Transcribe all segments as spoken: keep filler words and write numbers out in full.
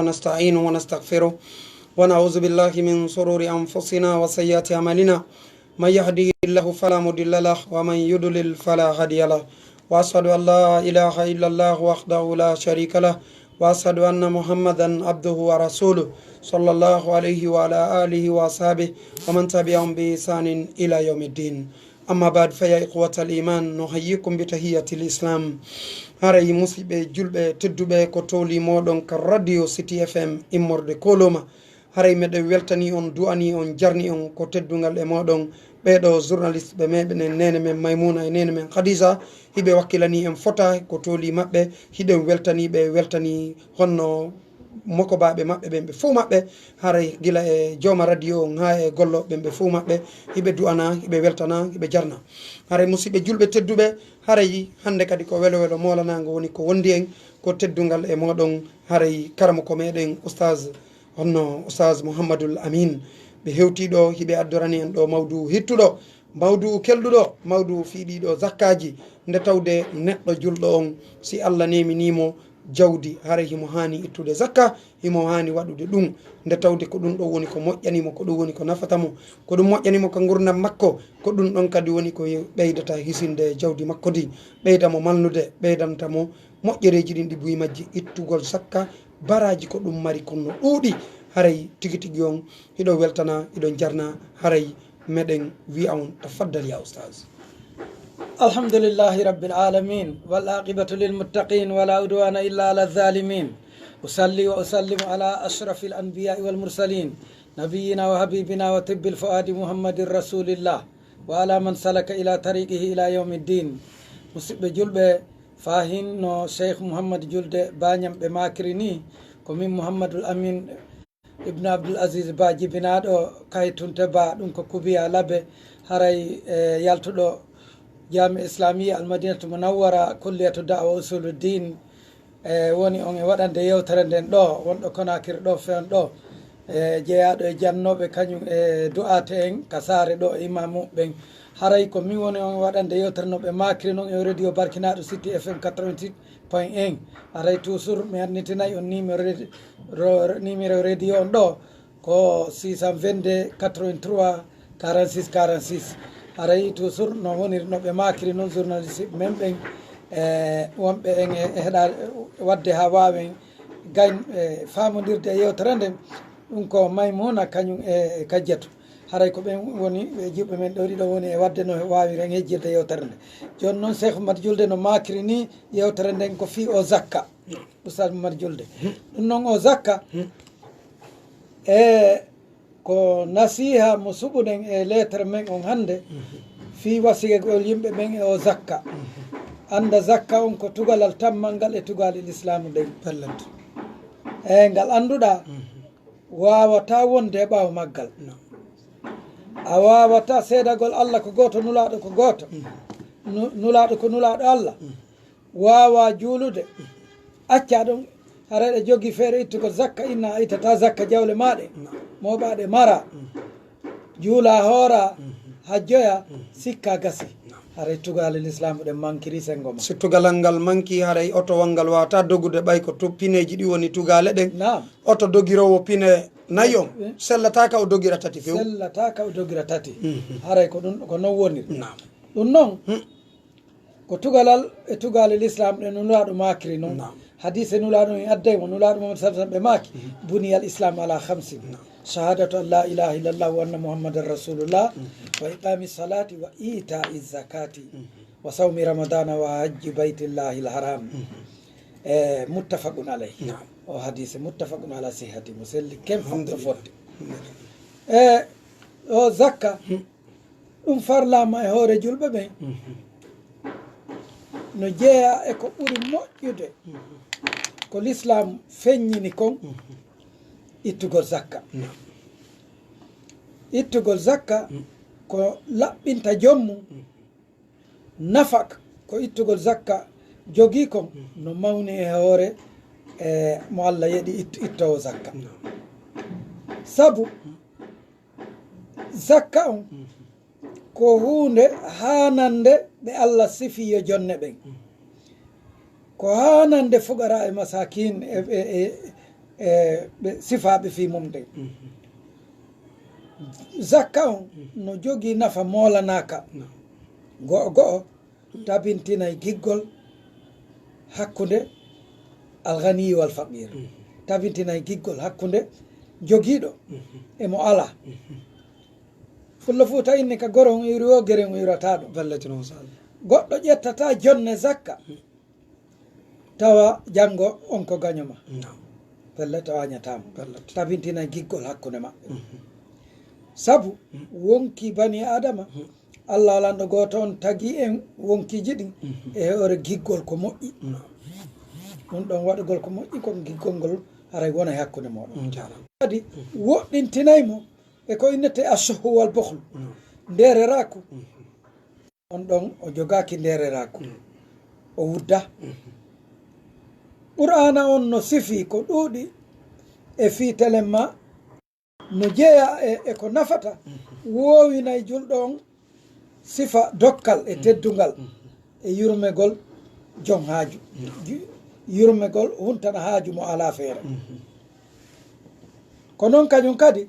ونستعينه ونستغفره، ونعوذ بالله من شرور أنفسنا وسيئات أعمالنا. من يهده الله فلا مضل له، ومن يضلل فلا هادي له. وأشهد أن لا إله إلا الله وحده لا شريك له، وأشهد أن محمدا عبده ورسوله، صلى الله عليه وعلى آله وأصحابه ومن تبعهم بإحسان إلى يوم الدين. أما بعد، فيا إخوة الإيمان، نحييكم بتحية الإسلام. Haray, musiɓɓe julɓe tedduɓe, ko towli mooɗon ka Radio City F M immorde Koloma. Haray meɗen weltani on, du'ani on, jarni on ko teddungal e mooɗon. Ɓeeɗo journaliste ɓe meɗen, neene men Maymuna e neene men Khadija, hiɓe wakkilani en fota ko towli maɓɓe. Hiɗen weltani ɓe, weltani honno mokobaaɓe maɓɓe ɓen ɓe fow maɓɓe, haray gila e jooma radio on haa e gollooɓe ɓen ɓe fow maɓɓe, hiɓe du'ana, hiɓe weltana, hiɓe jarna. Haray musiɓɓe julɓe tedduɓe, haray hannde kadi ko welo welo moolanaango woni ko wondi en, ko teddungal e mooɗon, haray karamoko meɗen Oustaz, honno Oustaz Mouhamadoul Amine. Ɓe hewtii ɗo, hiɓe addorani en ɗo mawduu hittuɗo, mawduu kelɗuɗo, mawduu fiiɗiiɗo zakkaaji. Nde tawde neɗɗo julɗo on, si Allah neeminii mo jawdi, haray himo haani ittude zakka, himo haani waɗude ɗum. Nde tawde ko ɗum ɗon woni ko moƴƴani mo, ko ɗum woni ko nafata mo, ko ɗum moƴƴani mo ka ngurndan makko, ko ɗum ɗon kadi woni ko ɓeydata hisinde jawdi makko ndi, ɓeyda mo malnude, ɓeydanta mo moƴƴereeji ɗin ɗi buy majji. Ittugol zakka, baraaji ko ɗum mari kon no ɗuuɗi. Haray tigi tigi on, hiɗo weltana, hiɗo jarna, haray meɗen wi'a on, tafaddal ya Oustaz. الحمد لله رب العالمين، والعاقبة للمتقين، ولا عدوان إلا على الظالمين. أصلي وأسلم على أشرف الأنبياء والمرسلين، نبينا وحبيبنا وطب الفؤاد محمد رسول الله، وعلى من سلك إلى طريقه إلى يوم الدين. Musiɓɓe julɓe, faa hin no Cheikh Mouhammad Julde Bañam ɓe maakiri ni, ko min Mouhammadoul Amine Ibn Abdul Aziz Ba jibinaaɗo Kahitunte Ba, ɗum ko Kubiya Labe, haray e yaltuɗo Jaami Islamiya Al Madinatu Munawwara, Kulliyatu Da'wa Usulu Din, e woni on e waɗande yewtere nden ɗo, wonɗo Konakiri ɗo fewn ɗo, e jeyaaɗo e jannooɓe kañum e du'aate en ka saare ɗo e imaamu ɓen. Haray ko min woni on e waɗande yewtere no ɓe maakiri non e radio barkinaaɗo City F M quatre-vingt-huit point un. Haray toujours mi annitinay on numéro redi-, ro-, numéro radio on ɗo ko six cent vingt-deux quatre-vingt-trois quarante-six quarante-six. Haray toujours no woniri no ɓe maakiri non journaliste men ɓen, e wonɓe en e, e heɗa wadde haa waawen gayn, e faamondirde e yewtere nden. Ɗum ko Maymuna kañum e, e Kajjatu. Haray ko ɓen woni ɓe jiwɓe men ɗo ɗiɗo woni e wadde no waawiren hejjirde yewtere nde. Jooni noon Cheikh Oumar Julde no maakiri ni yewtere nden ko fii o zakka. Oustaz Oumar Julde. Ɗum noon o zakka, e ko nasiha mo suɓuɗen e lettre men on hannde, fii wasiyagol yimɓe ɓen e o zakka. Annda zakka on ko tugalal tammal ngal e tugaale lislaamu ɗen. Pellet. E ngal annduɗaa, waawataa wonde e ɓaawo maggal. No. A waawataa seedagol Allah ko gooto, Nulaaɗo ko gooto. Nu-, Nulaaɗo ko Nulaaɗo Allah. Waawaa juulude. Accaa ɗum. Hara eɗa jogii feere ittugol zakka, inna a ittataa zakka jawle maa ɗe. No. Mooɓaa ɗe maraa. Juulaa hooraa. Hajjoyaa. Sikkaa gasii. No. Haray tugaale lislaamu ɗen mankiri senngo ma. Si tugalal ngal manki, haray otowal ngal waawataa dogude ɓay ko tu-, pineeji ɗi woni tugaale ɗen. Naam. Oto dogiroowo pine nayi on, eh, sellataa ka o dogira tati few. Sellataa ka o dogira tati. Mhm. Haray ko ɗum, ko non woniri. Naam. Ɗum non, hmm, ko tugalal e tugaale lislaam ɗe no Nulaaɗo maakiri non. Naam. Hadiise Nulaaɗo en adday mo, Nulaaɗo Muhammad sallallahu alaihi wasallam ɓe maaki, mhm, buniyal islaamu ala khamsin. Naam. Shahadatu an la ilaha illallah wa anna Muhammadan rasulullah, mhm, wa iqami salati wa ita'i zakati, mhm, wa sawmi ramadana wa hajji baytillahi al haram. Mhm. E muttafaqun alayhi. Naam. O hadiise muttafaqun ala sihhati, mo selli ken fotto fotte. Alhamdulillah. E o zakka, hmm, ɗum farlaama e hoore julɓe ɓen. Mhm. No jeyaa e ko ɓuri moƴƴude, mhm, ko lislaam feññini kon, mhm, ittugol zakka. Naam. Ittugol zakka, mhm, ko laɓɓinta joom mum. Mhm. Nafa ko ittugol zakka jogii kon, mhm, no mawni e hoore, e mo Allah yeɗi it-, ittoowo zakka. Naam. Sabu zakka on, mhm, ko huunde haanande ɓe Allah sifi yo jonne ɓen. Mhm. Ko haanande fuqara e masakin e, e, e, E ɓe sifaaɓe fii mum de. Zakka on no jogii nafa moolanaaka. Go'o go'o tabintinay giggol hakkunde alganiyi wal faqir. Tabintinay giggol hakkunde jogiiɗo e mo alaa. Fullo Fuuta inni ka goro on iwri woo gere on iwrataa ɗum. Ballati noon sal. Goɗɗo ƴettataa jonne zakka tawa janngo on ko gaño ma. Pellet a wañataa mo. Tabintinay giggol hakkunde maɓɓe. Sabu wonkii banii Aadama, Allah lanɗo gooto on tagii en wonkiiji ɗin e hoore giggol ko moƴƴi. Ɗum ɗon waɗugol ko moƴƴi kon giggol ngol haray wonay hakkunde mooɗon. Kadi woɗɗintinay mo e ko innetee assuhu wal bukhlu, ndeereraaku. On ɗon o jogaaki ndeereraaku, o wudda. Qur'aana on no sifii ko ɗuuɗi e fii telemma no jeyaa e, e ko nafata, woowinay julɗo on sifa dokkal e teddungal e yurmegol jon haaju, ju-, yurmegol huntana haaju mo alaa feere. Ko non kañum kadi,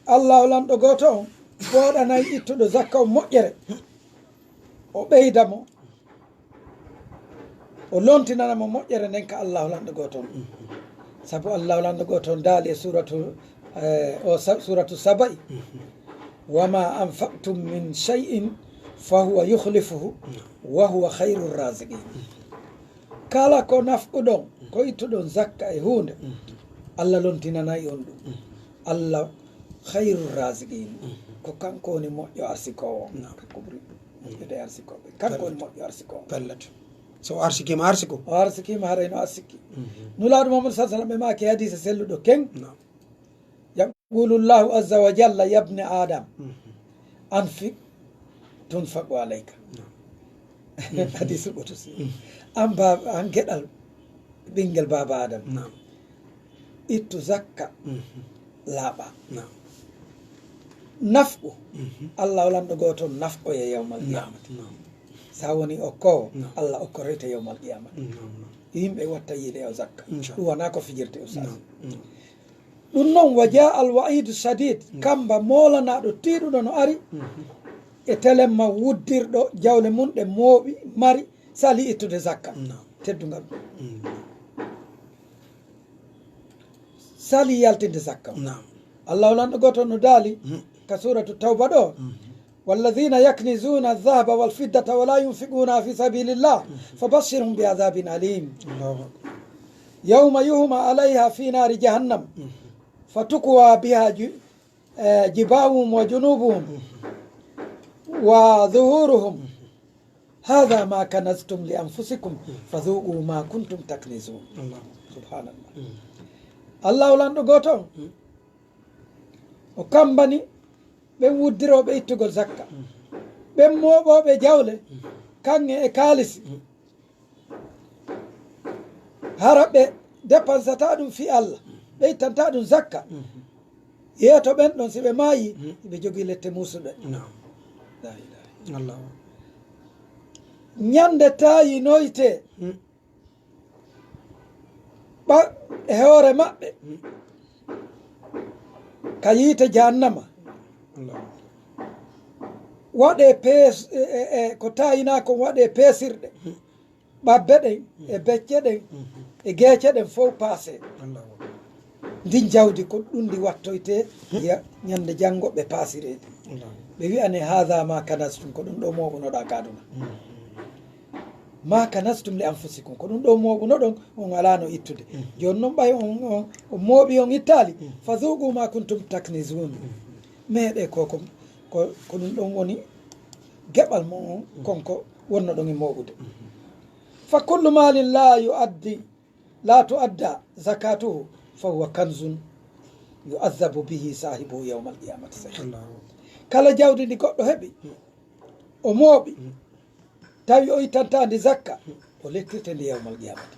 Allaahu lanɗo gooto on fooɗanay ittuɗo zakka on moƴƴere, o ɓeyda mo, o lontinana mo moƴƴere nden ka Allaahu lanɗo gooto on. Sabu Allaahu lanɗo gooto on daali e suuratu, eh, o sa-, suuratu Saba'i, "Wa ma anfaqtum min shay'in fa huwa yukhlifuhu wa huwa khayru raziqin." Kala ko nafquɗon, ko ittuɗon zakka e huunde, Allah lontinanay on ɗum. Allah khayru raziqin, ko kanko woni moƴƴo arsikoowo. Kanko ɓuri moƴƴude arsikooɓe. Kanko woni moƴƴo arsikoowo. Pellet. So o arsikiima, arsiko. O arsikiima, haray no arsiki. Nulaaɗo Muhammad sallallahu alaihi wasallam ɓe maaki hadiisa selluɗo ken. Yaqulu Allahu azza wa jalla, "Yabna Adam, anfiq tunfaqu alayka." Hadiisul qudusi. An baaba, an geɗal ɓinngel baaba Adam. Ittu zakka laaɓa. Nafqu. Allah o lanɗo gooto nafqoye yawmal qiyamati. Sa woni okkoowo, Allah okkorete yawmal qiyamati. Yimɓe watta yiide e o zakka. Ɗum wonaa ko fijirte, ustaas. Ɗum noon, wa jaa al wa'idu shadid, kamba moolanaaɗo tiiɗuɗo no ari, e telemma wuddirɗo jawle mum ɗe mooɓi, mari, sali ittude zakka. Teddungal ɗum. Sali yaltinde zakka. Allahu lanɗo gooto no daali ka suuratu Tawba ɗo, والذين يكنزون الذهب والفضة ولا ينفقونها في سبيل الله فبشرهم بعذاب أليم. Allahu akbar. يوم يحمى عليها في نار جهنم فتكوى بها ج-، eh, جباههم وجنوبهم وظهورهم. هذا ما كنزتم لأنفسكم فذوقوا ما كنتم تكنزون. Allahu akbar. Subhanallah. Allahu lanɗo gooto on. O kambani ɓen wuddirooɓe ittugol zakka, ɓen mooɓooɓe jawle, kaŋŋe e kaalisi, hara ɓe depansataa ɗum fii Allah, ɓe ittantaa ɗum zakka. Yeeto ɓen ɗon, si ɓe maayii, ɓe jogii lette muusuɗe. Naam. La ilaha. Allahu. Ñande taayinoytee ɓa-, e hoore maɓɓe ka yiite jahannama. Allahu. Waɗee pees-, e, e, e, ko taayinaa kon waɗee peesirɗe. Ɓabbe ɗen, e becce ɗen, e geece ɗen fow paasee. Allahu. Ndin jawdi ko ɗum ndi wattoytee, ya-, ñande janngo ɓe paasiree ndi. Allahu. Ɓe wi'ane, "Haadha ma kanastum," ko ɗum ɗo mooɓunoɗaa ka aduna. Ma kanastum li anfusikum, ko ɗum ɗo mooɓunoɗon, on alaa no ittude. Jooni noon ɓay on, on, on mooɓi on ittaali, fa dhuqu ma kuntum taknizun. Meeɗee ko, ko, ko, ko ɗum ɗon woni geɓal mon on, kon ko wonnoɗon e mooɓude. Fa kullu malin la yu'addi, la tu'adda zakatuhu, fa huwa kanzun yu'adhabu bihi sahibuhu yawmal qiyamati. Allahu. Kala jawdi ndi goɗɗo heɓi, o mooɓi, tawi o ittantaa ndi zakka, o lettirte ndi yawmal qiyamati.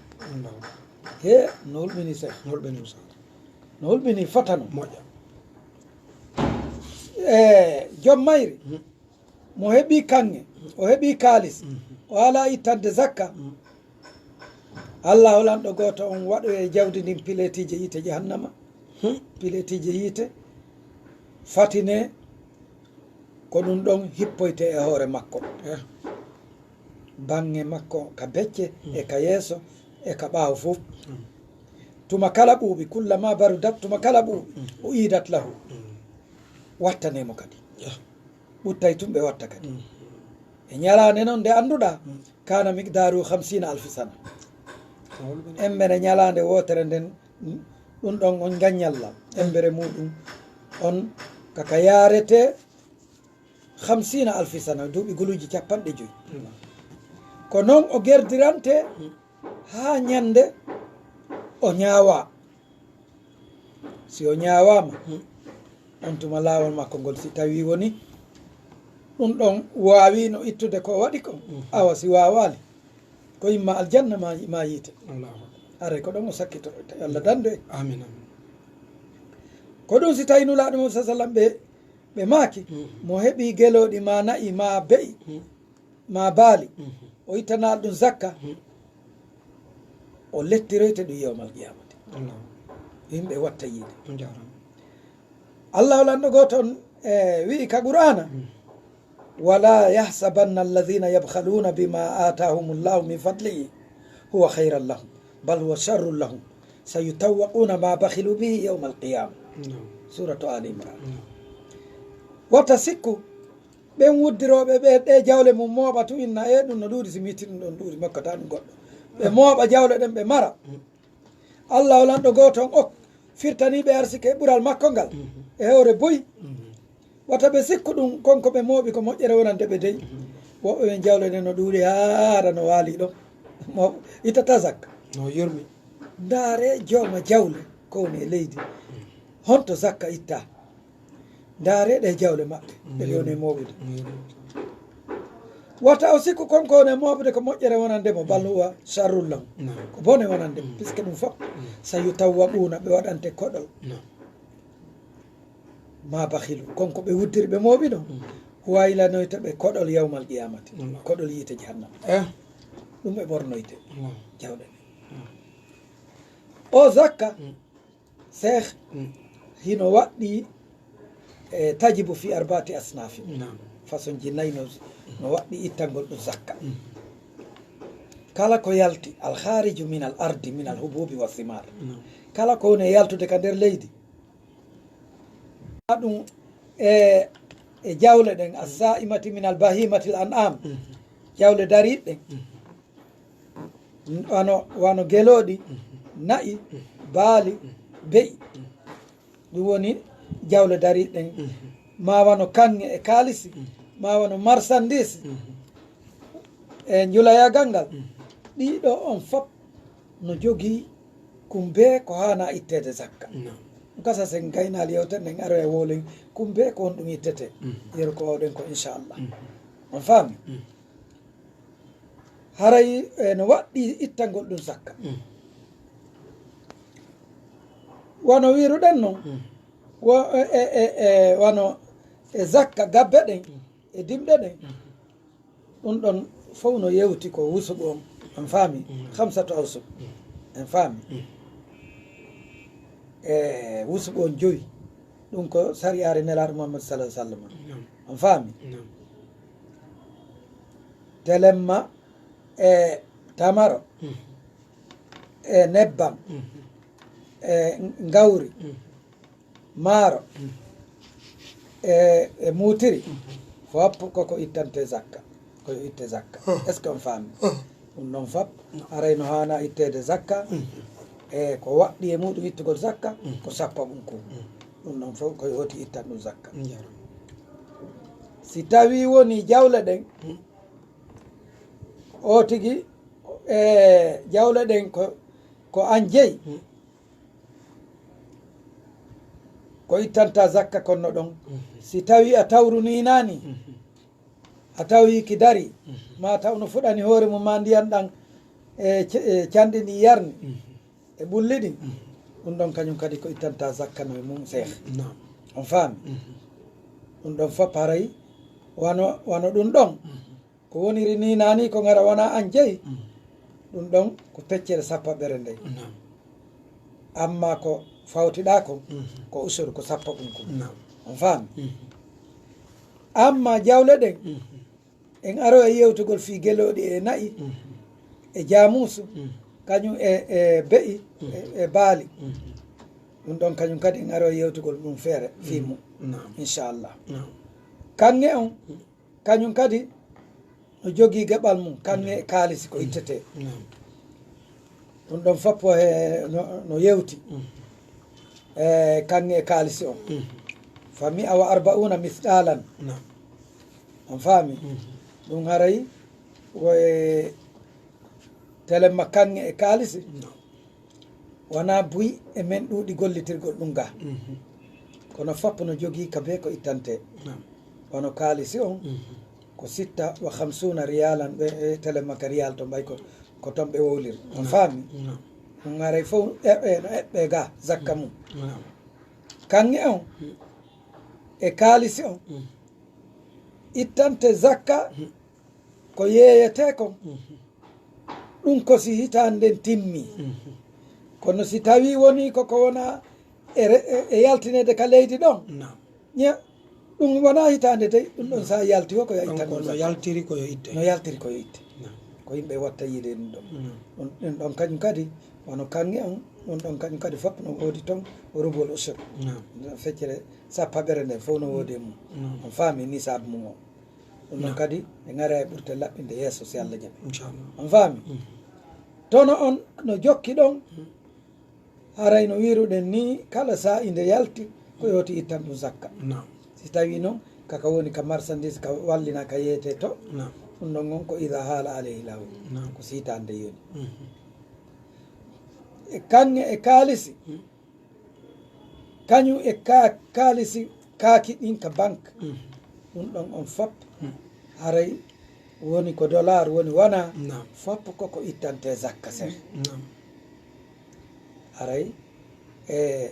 He, no hulɓini sey. No hulɓini, ustaad. No hulɓini fota non. Moƴƴa. E, joom mayri, mo heɓi kaŋŋe, o heɓi kaalis, o alaa ittande zakka, Allahu lanɗo gooto on waɗoye jawdi ndin pileetiije yiite jahannama. Hmm. Pileetiije yiite fatine, ko ɗum ɗon hippoyte e hoore makko. Eh. Baŋŋe makko ka becce, hmm, e ka yeeso, e ka ɓaawo fof. Hmm. Tuma kala ɓuuɓi, kullama barudat, tuma kala ɓuuɓi, hmm, o iidat lahu. Hmm. Wattane mo kadi. Eh. Ɓuttay tun ɓe watta kadi. Mm. E ñalaande non nde annduɗaa, mm, kana miqdaru khamsina alfi sana. Embere ñalaande wootere nden, mm, ɗum ɗon on ngaññalla. Embere muɗum on kaka yaarete khamsina alfi sana, duuɓi guluuji capanɗe joyi. Mm. Ko non o gerdirante, mm, haa ñande o ñaawa. Si o ñaawaama, hmm, on tuma laawol makko ngol, si tawii woni ɗum ɗon waawino ittude ko o waɗi ko, hmm, awa si waawaali, ko imma aljanna ma, ma yiite. Allahu akbar. Haray ko ɗon o sakkitoroyta. Yo Allah dandu en. Amin, amin. Ko ɗum si tawii Nulaaɗo Muhammad sallallahu alaihi wasallam ɓe, ɓe maaki, hmm, mo heɓi gelooɗi ma na'i ma be'i, hmm, ma baali, mhm, o ittanaali ɗum zakka, mhm, o lettiroyte ɗum yawmal qiyamati. Allahu. Yimɓe watta yiide. On jaaraama. Allahu lanɗo gooto on, e, wi'i ka Qur'aana, mhm, "Wala yahsabanna alladhina yabkhaluna bima atahumullahu min fadlihi huwa khayran lahum, bal huwa sharrun lahum, sayutawwaquna ma bakhilu bihi yawmal qiyamah." Naam. Suratu Ali Imran. Naam. Wata sikku ɓen wuddirooɓe ɓe ɗe jawle mum mooɓa tun inna, e ɗum no ɗuuɗi, si mi itti ɗum ɗon ɗuuɗi, mi hokkata ɗum goɗɗo. Ɓe mooɓa jawle ɗen, ɓe mara. Allahu lanɗo gooto on ok, firtanii ɓe arsike e ɓural makko ngal, e hoore buy. Wata ɓe sikku ɗum kon ko ɓe mooɓi ko moƴƴere wonande ɓe dey. Woɓɓe ɓen jawle ɗen no ɗuuɗi haa hara no waali ɗon. Mo ittata zakka. No yurmi. Ndaare jooma jawle ko woni e leydi. Honto zakka itta? Ndaare ɗe jawle maɓɓe, ɗe, mm, woni e mooɓude. Mm. Wata o sikku kon ko woni e mooɓude ko moƴƴere wonande mo, bal huwa sharrun lahu. Naam. Ko bone wonande mo, mm, puisque ɗum fof, mm, sayutawwaquna, ɓe waɗante koɗol. Naam. Ma bakhilu, kon ko ɓe wuddiri ɓe mooɓi ɗon, mm, waylanoyta ɓe koɗol yawmal qiyamati, mm, koɗol yiite jahannama. Eh. Ɗum ɓe ɓornoyte, mm, jawle ɗen. Mm. O zakka, mm. Seeh, mm, hino waɗɗi, e, tajibu fi arbaati asnaafi. Naam. Façon ji nayi no, no waɗɗi ittangol ɗum zakka. Mm. Kala ko yalti, al khariju min al ardi, min al hububi wa thimar. Naam. Kala ko woni e yaltude ka nder leydi. Ɗum e, e jawle ɗen, as saimati min al bahimati al an'am. Mm. Jawle dariiɗe ɗen. Mm. Wano, wano gelooɗi, na'i, baali, be'i. Ɗum woni jawle dariiɗe ɗen. Ma wano kaŋŋe e kaalisi, ma wano marsandiis, e njulayagal ngal. Ɗiɗo on fop no jogii kumbee ko haana itteede zakka. Naam. Gasa sen gaynaali yewtere nden, aroya wowlen kumbee ko honɗum ittete. Mm. Yeru ko wawɗen ko, inchallah. Mm. On faami? Mm. Haray, e, no waɗɗi ittangol ɗum zakka. Mm. Wano wiruɗen non, mm, wo-, e, e, e, e, wano e zakka gabbe ɗen, mm, e dimɗe ɗen. Mm. Ɗum ɗon fof no yewti ko wusuɓu on, en faami? Mm. Khamsatu awsuq, mm, en faami? Mm. E wusuɓu on joyi, ɗum ko sariyaare Nelaaɗo Muhammad sallallahu alaihi wasallam. Mm. En faami? Mm. Telemma e tamaro, mm, e nebbam, mm, e ngawri, mm, maaro, mm, e, e muutiri, mm, fof koko ittante zakka, ko yo itte zakka. Mm. Est-ce que on faami? Mm. Ɗum ɗon fof, mm, haray no haana itteede zakka, mm, e ko waɗɗi e muɗum ittugol zakka, mm, ko sappo ɓum ko. Mm. Ɗum ɗon fof ko yo oti ittan ɗum zakka. Mm. Si tawi woni jawle ɗen, mm, o tigi, e jawle ɗen ko, ko an jeyi, mm, ko ittanta zakka kon no ɗon. Mhm. Si tawi a tawru ni nani, mhm, a tawi ki dari, mhm, ma taw no fuɗani hoore mum ma ndiyan ɗan e ce-, e canɗi ɗi yarni, mhm, e ɓulli ɗin, mhm, ɗum ɗon kañum kadi ko ittanta zakka no e mum seeha. Naam. On faami? Mhm. Ɗum ɗon fof haray wano, wano ɗum ɗon. Mhm. Ko woniri ni nani ko ngara wona an jeyi. Mm. Ɗum ɗon ko peccere sappaɓere nden. Amma ko fawtiɗaa kon, ko usuru, ko sappo ɗum kon. On faami? Amma jawle ɗen, en aro e yewtugol fii gelooɗi e na'i, e jaamuusu, kañum e, e be'i, e, e baali. Ɗum ɗon kañum kadi en aro e yewtugol ɗum feere fii mum, inchallah. Kaŋŋe on, kañum kadi no jogii geɓal mum, kaŋŋe e kaalisi ko ittetee. Ɗum ɗon fof he no, no yewti. E kaŋŋe e kaalisi on. Fa mi'a wa arba'una misqalan. On faami? Ɗum haray ko e telemma kaŋŋe e kaalisi. Wonaa buy e men ɗuuɗi gollitirgol ɗum ga. Kono fof no jogii ka bee ko ittantee. Wano kaalisi on, ko sitta wa khamsuna riyalan, ɓe e tele makka riyal to mbay ko, ko ton ɓe wowliri. On faami? Ɗum haray fof eɓɓe, no eɓɓe ga zakka mum. Kaŋŋe on e kaalisi on ittante zakka ko yeeyetee kon. Ɗum ko si hitaande nden timmi. Kono si tawii wonii ko, ko wona e re-, e, e yaltineede ka leydi ɗon. Ña, ɗum wona hitaande dey, ɗum ɗon sa yalti wo ko yo ittande. No yaltiri ko yo itte. No yaltiri ko yo itte. Ko yimɓe watta yiide ɗum ɗon. Ɗum, ɗum ɗon kañum kadi, wano kaŋŋe on, ɗum ɗon kañum kadi fof no woodi ton, rubul ushur. Feccere sappaɓere nden fof no woodi e mum. On faami nisaabu mum on. Ɗum ɗon kadi en ara e ɓurte laɓɓinde yeeso si Allah jaɓi. Inchallah. On faami? Tono on no jokki ɗon, haray no wiiruɗen ni, kala saa'i nde yalti, ko yooti ittan ɗum zakka. Si tawi noon, kaka woni ka marchandise, ka wallina, ka yeete to, ɗum ɗon on ko ida haala alayhi law, ko siitaande yoni. E kaŋŋe e kaalisi, kañum e ka-, kaalisi kaaki ɗin ka banque. Ɗum ɗon on fop, haray woni ko dollar woni wona, fop koko ittante zakka sen. Haray e,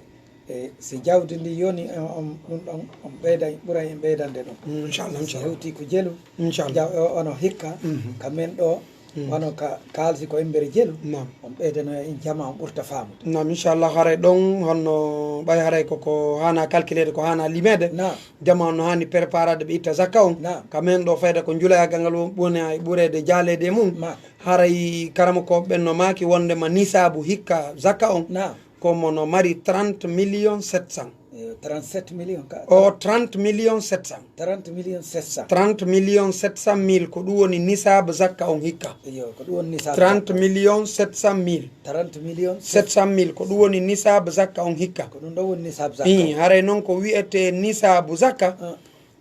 e si jawdi ndi yoni, on, on, ɗum ɗon on ɓeyday, ɓuray en ɓeydande ɗum. Inchallah, si inchallah. Hewti ko jelu, inchallah. Jaw-, o-, ono hikka, ka men ɗo, wano ka kaalisi ko embere jelu, on ɓeydano en jama, on ɓurta faamude. Naam, inchallah, haray ɗon honno ɓay haray koko haana calculede, ko haana limede. Naam. Jama on no haani préparade ɓe itta zakka on. Naam. Ka men ɗo fayda ko njulayagal ngal won ɓuuna e ɓureede jaaleede e mum. Haray karamokooɓe ɓen no maaki wondema nisaabu hikka zakka on. Naam. Ko mo no mari trente millions sept cents. Yo, trente-sept millions ka. O, trente millions sept cents. Trente millions sept cents. Trente millions sept cent mille, ko ɗum woni nisaabu zakka on hikka. Yo, ko ɗum woni nisaabu zakka. Trente millions sept cent mille. Trente millions sept cent mille, ko ɗum woni nisaabu zakka on hikka. Ko ɗum ɗo woni nisaabu zakka. Ii, haray noon ko wiyetee nisaabu zakka,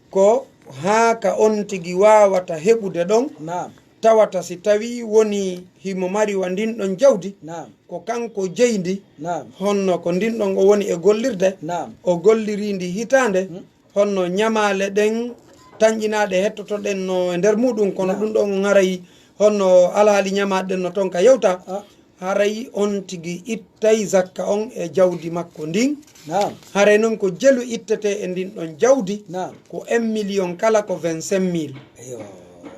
ko haa ka on tigi waawata heɓude ɗon. Naam. Tawata si tawii wonii himo mari wa ndin ɗon jawdi, naam, ko kanko jeyi ndi, naam, honno ko ndin ɗon o woni e gollirde, naam, o gollirii ndi hitaande, hmm, honno ñamaale ɗen tanƴinaaɗe hettotoɗen no e nder muɗum, kono, naam, ɗum ɗon haray honno alhaali ñamaaɗe ɗen no ton ka yewta, ah, haray on tigi ittay zakka on e jawdi makko ndin. Naam. Haray noon ko jelu ittetee e ndin ɗon jawdi, naam, ko un million kala ko vingt-cinq mille. Eyo.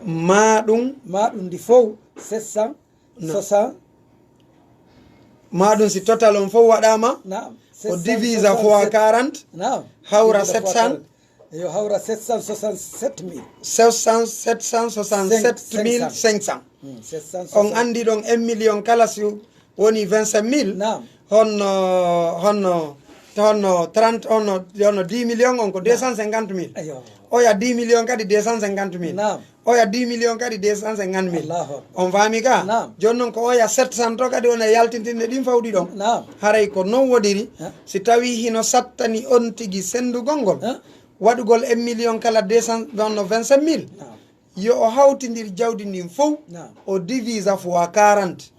Maa ɗum. Maa ɗum ndi fow, sept cent soixante. Naam. Maa ɗum si total on fow waɗaama, naam, o divisa fois quarante, naam, hawra sept cent. Yo hawra sept cent soixante-sept mille. Sept cent, sept cent soixante-sept mille cinq cents. Hmm, sept cent soixante. On anndi ɗon un million kala si woni vingt-cinq mille. Naam. Honno, honno, honno trente, honno, honno dix millions on ko deux cent cinquante mille. Eyo. Oya dix millions kadi deux cent cinquante mille. Naam. Oya dix millions kadi deux cent cinquante mille. Allahu akbar. On faami ka? Naam. Jooni noon ko oya sept cent to kadi on e yaltintinde ɗin fawɗi ɗon. Naam. Haray ko noon woɗiri. Ha? Si tawii hino sattani on tigi senndugol ngol, ha, waɗugol un million kala deux cent, honno vingt-cinq mille. Naam. Yo o hawtindir jawdi ndin fow, naam, o divisa fois quarante.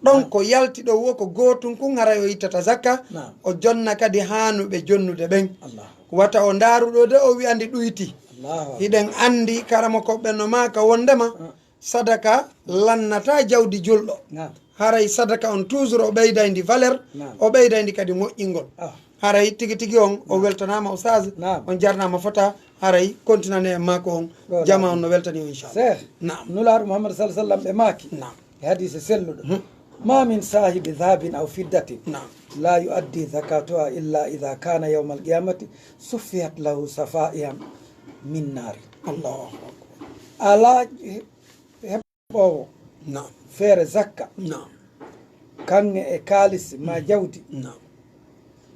Ɗon ko yalti ɗo wo ko gootun kun haray o ittata zakka, naam, o jonna kadi haanuɓe jonnude ɓen. Allah. Wata o ndaaru ɗo de o wi'a ndi ɗuyti. Allahu akbar. Hiɗen anndi karamokooɓe ɓen no maaka wondema, ah, sadaka lannata jawdi julɗo. Naam. Haray sadaka on toujours o ɓeyday ndi valeur, naam, o ɓeyday ndi kadi moƴƴingol. Ah. Haray tigi tigi on, o, naam, weltanaama Oustaz, naam, on jarnaama fota, haray continue e makko on, jama on no weltani on inchallah. Seeh, naam, Nulaaɗo Muhammad sallallahu alaihi wasallam ɓe maaki. Naam. Hadise selluɗo. Hmm. Ma min sahibi dhahabin aw fiddatin. Naam. La yuaddi zakatuha illa idha kana yawma alqiyamati suffiyat lahu safaihan min nari. Allahu akbar. Ala he-, heɓoowo. Naam. Feere zakka. Naam. Kaŋŋe e kaalis ma jawdi. Naam.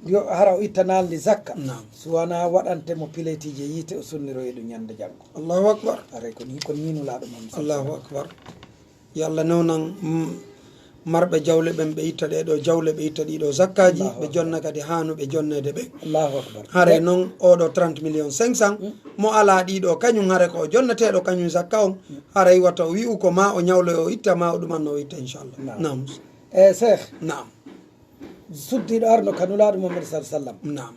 Yo hara o ittanaali ndi zakka. Naam. So wonaa waɗante mo piletiji e yiite, o sunniro e ɗum ñande janngo. Allahu akbar. Haray ko ni, ko ni Nulaaɗo Muhammad sallallahu alaihi wasallam. Allahu akbar. Yo Allah newnan, mm, marɓe jawle ɓen, ɓe itta ɗee ɗoo jawle, ɓe itta ɗii ɗoo zakkaaji, Allahu akbar. Ɓe jonna kadi haanuɓe jonneede ɓen. Allahu akbar. Haray noon oo ɗoo trente millions cinq cents, mo alaa ɗii ɗoo, kañum haray ko o jonneteeɗo, kañum zakka on, haray wata o wi'u ko ma o ñawloyo o itta, ma o ɗumanno o itta, inchallah. Naam. Naam. E Cheikh. Naam. Suddiiɗo arno ka Nulaaɗo Muhammad sallallahu alaihi wasallam. Naam.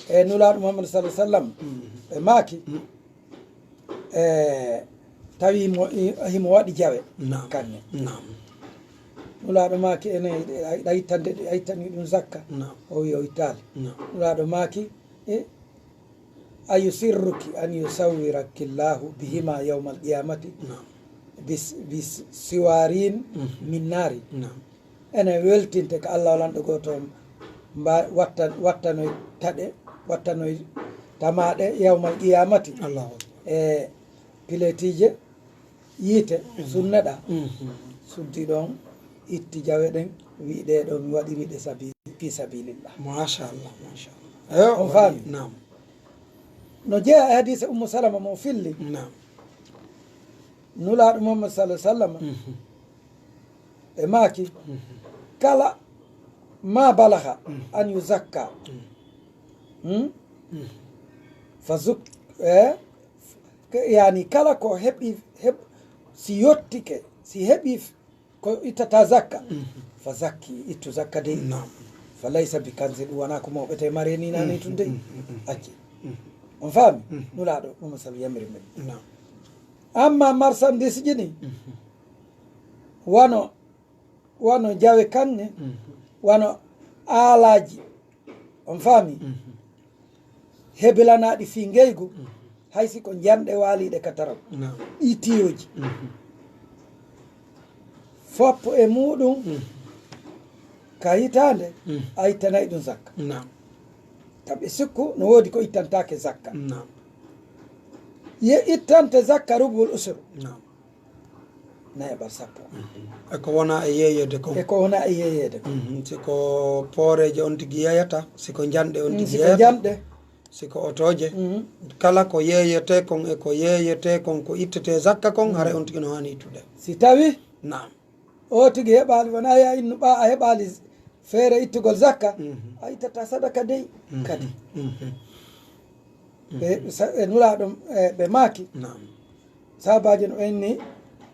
E Nulaaɗo Muhammad sallallahu alaihi wasallam, ɓe maaki, e, tawi mo, i-, himo waɗi jawe. Naam. Kanne. Naam. Nulaaɗo maaki, ene, a, a ittande, a ittani ɗum zakka. Naam. O wi o ittaali. Naam. Nulaaɗo maaki, e, ayusirruki an yusawwiraki Allahu bihima yawmal qiyamati. Naam. Bis-, bis-, siwarin min nari. Naam. Ene weltinte ka Allah lanɗo gooto on, mba-, watta-, wattanoy taɗe, wattanoy tamaaɗe yawmal qiyamati. Allahu akbar. E piletiije yiite, sunneɗa. Mhm. Suddi ɗon, itti jawe ɗen, wi'i ɗee ɗoo mi waɗiri ɗe sabi-, fi sabilillah. Machallah, machallah. Eyo, on faami? Naam. No jeyaa e hadiise Ummu Salama mo filli. Naam. Nulaaɗo Muhammad sallallahu alaihi wasallam, mhm, e maaki, mhm, kala ma balagha, mhm, an yuzakka. Mhm. Hmm? Mhm. Fa zuk-, eh, ke-, yani kala ko heɓi, heɓ-, si yottike, si heɓi f-, ko ittata zakka, mhm, fa zakki, ittu zakka dey. Naam. Fa laysa bi kanzin, ɗum wonaa ko mawɓete mare ni nani, mhm, tun dey. Mhm, mhm. Acci. Mhm. On faami? Mhm. Nulaaɗo Muhammad sallallahu alaihi wasallam yamiri men. Naam. Amma marchandise ji ni, mhm, wano, wano jawe kanŋe, mhm, wano aalaaji. On faami? Mhm. Hebelanaaɗi fii ngeygu, mhm, hay si ko njanɗe waaliiɗe ka taraw. Naam. Ɗii tiyoji. Mhm. Foppo e muuɗum, mhm, ka hitaande, mhm, a ittanay ɗum zakka. Naam. Tabi sikku no woodi ko ittantaake zakka. Naam. Ye ittante zakka rubul usur. Naam. Nayaɓal sappo. Mhm. E ko wona e yeeyeede kon. E ko wona e yeeyeede kon. Mhm. Si ko pooreeje on tigi yeeyata, si ko njanɗe on, mm, tigi yeeyata. Si ko njanɗe. Si ko otooje. Mhm. Kala ko yeeyetee kon e ko yeeyetee kon, ko ittetee zakka kon, mhm, haray on tigi no haani ittude. Si tawi, naam, o tigi heɓaali, wona ya innu ɓa a heɓaali feere ittugol zakka, mhm, a ittata sadaka dey, mhm, kadi. Mhm. Ɓe, sa-, e Nulaaɗo, e, ɓe maaki. Naam. Sahabaajo no inni,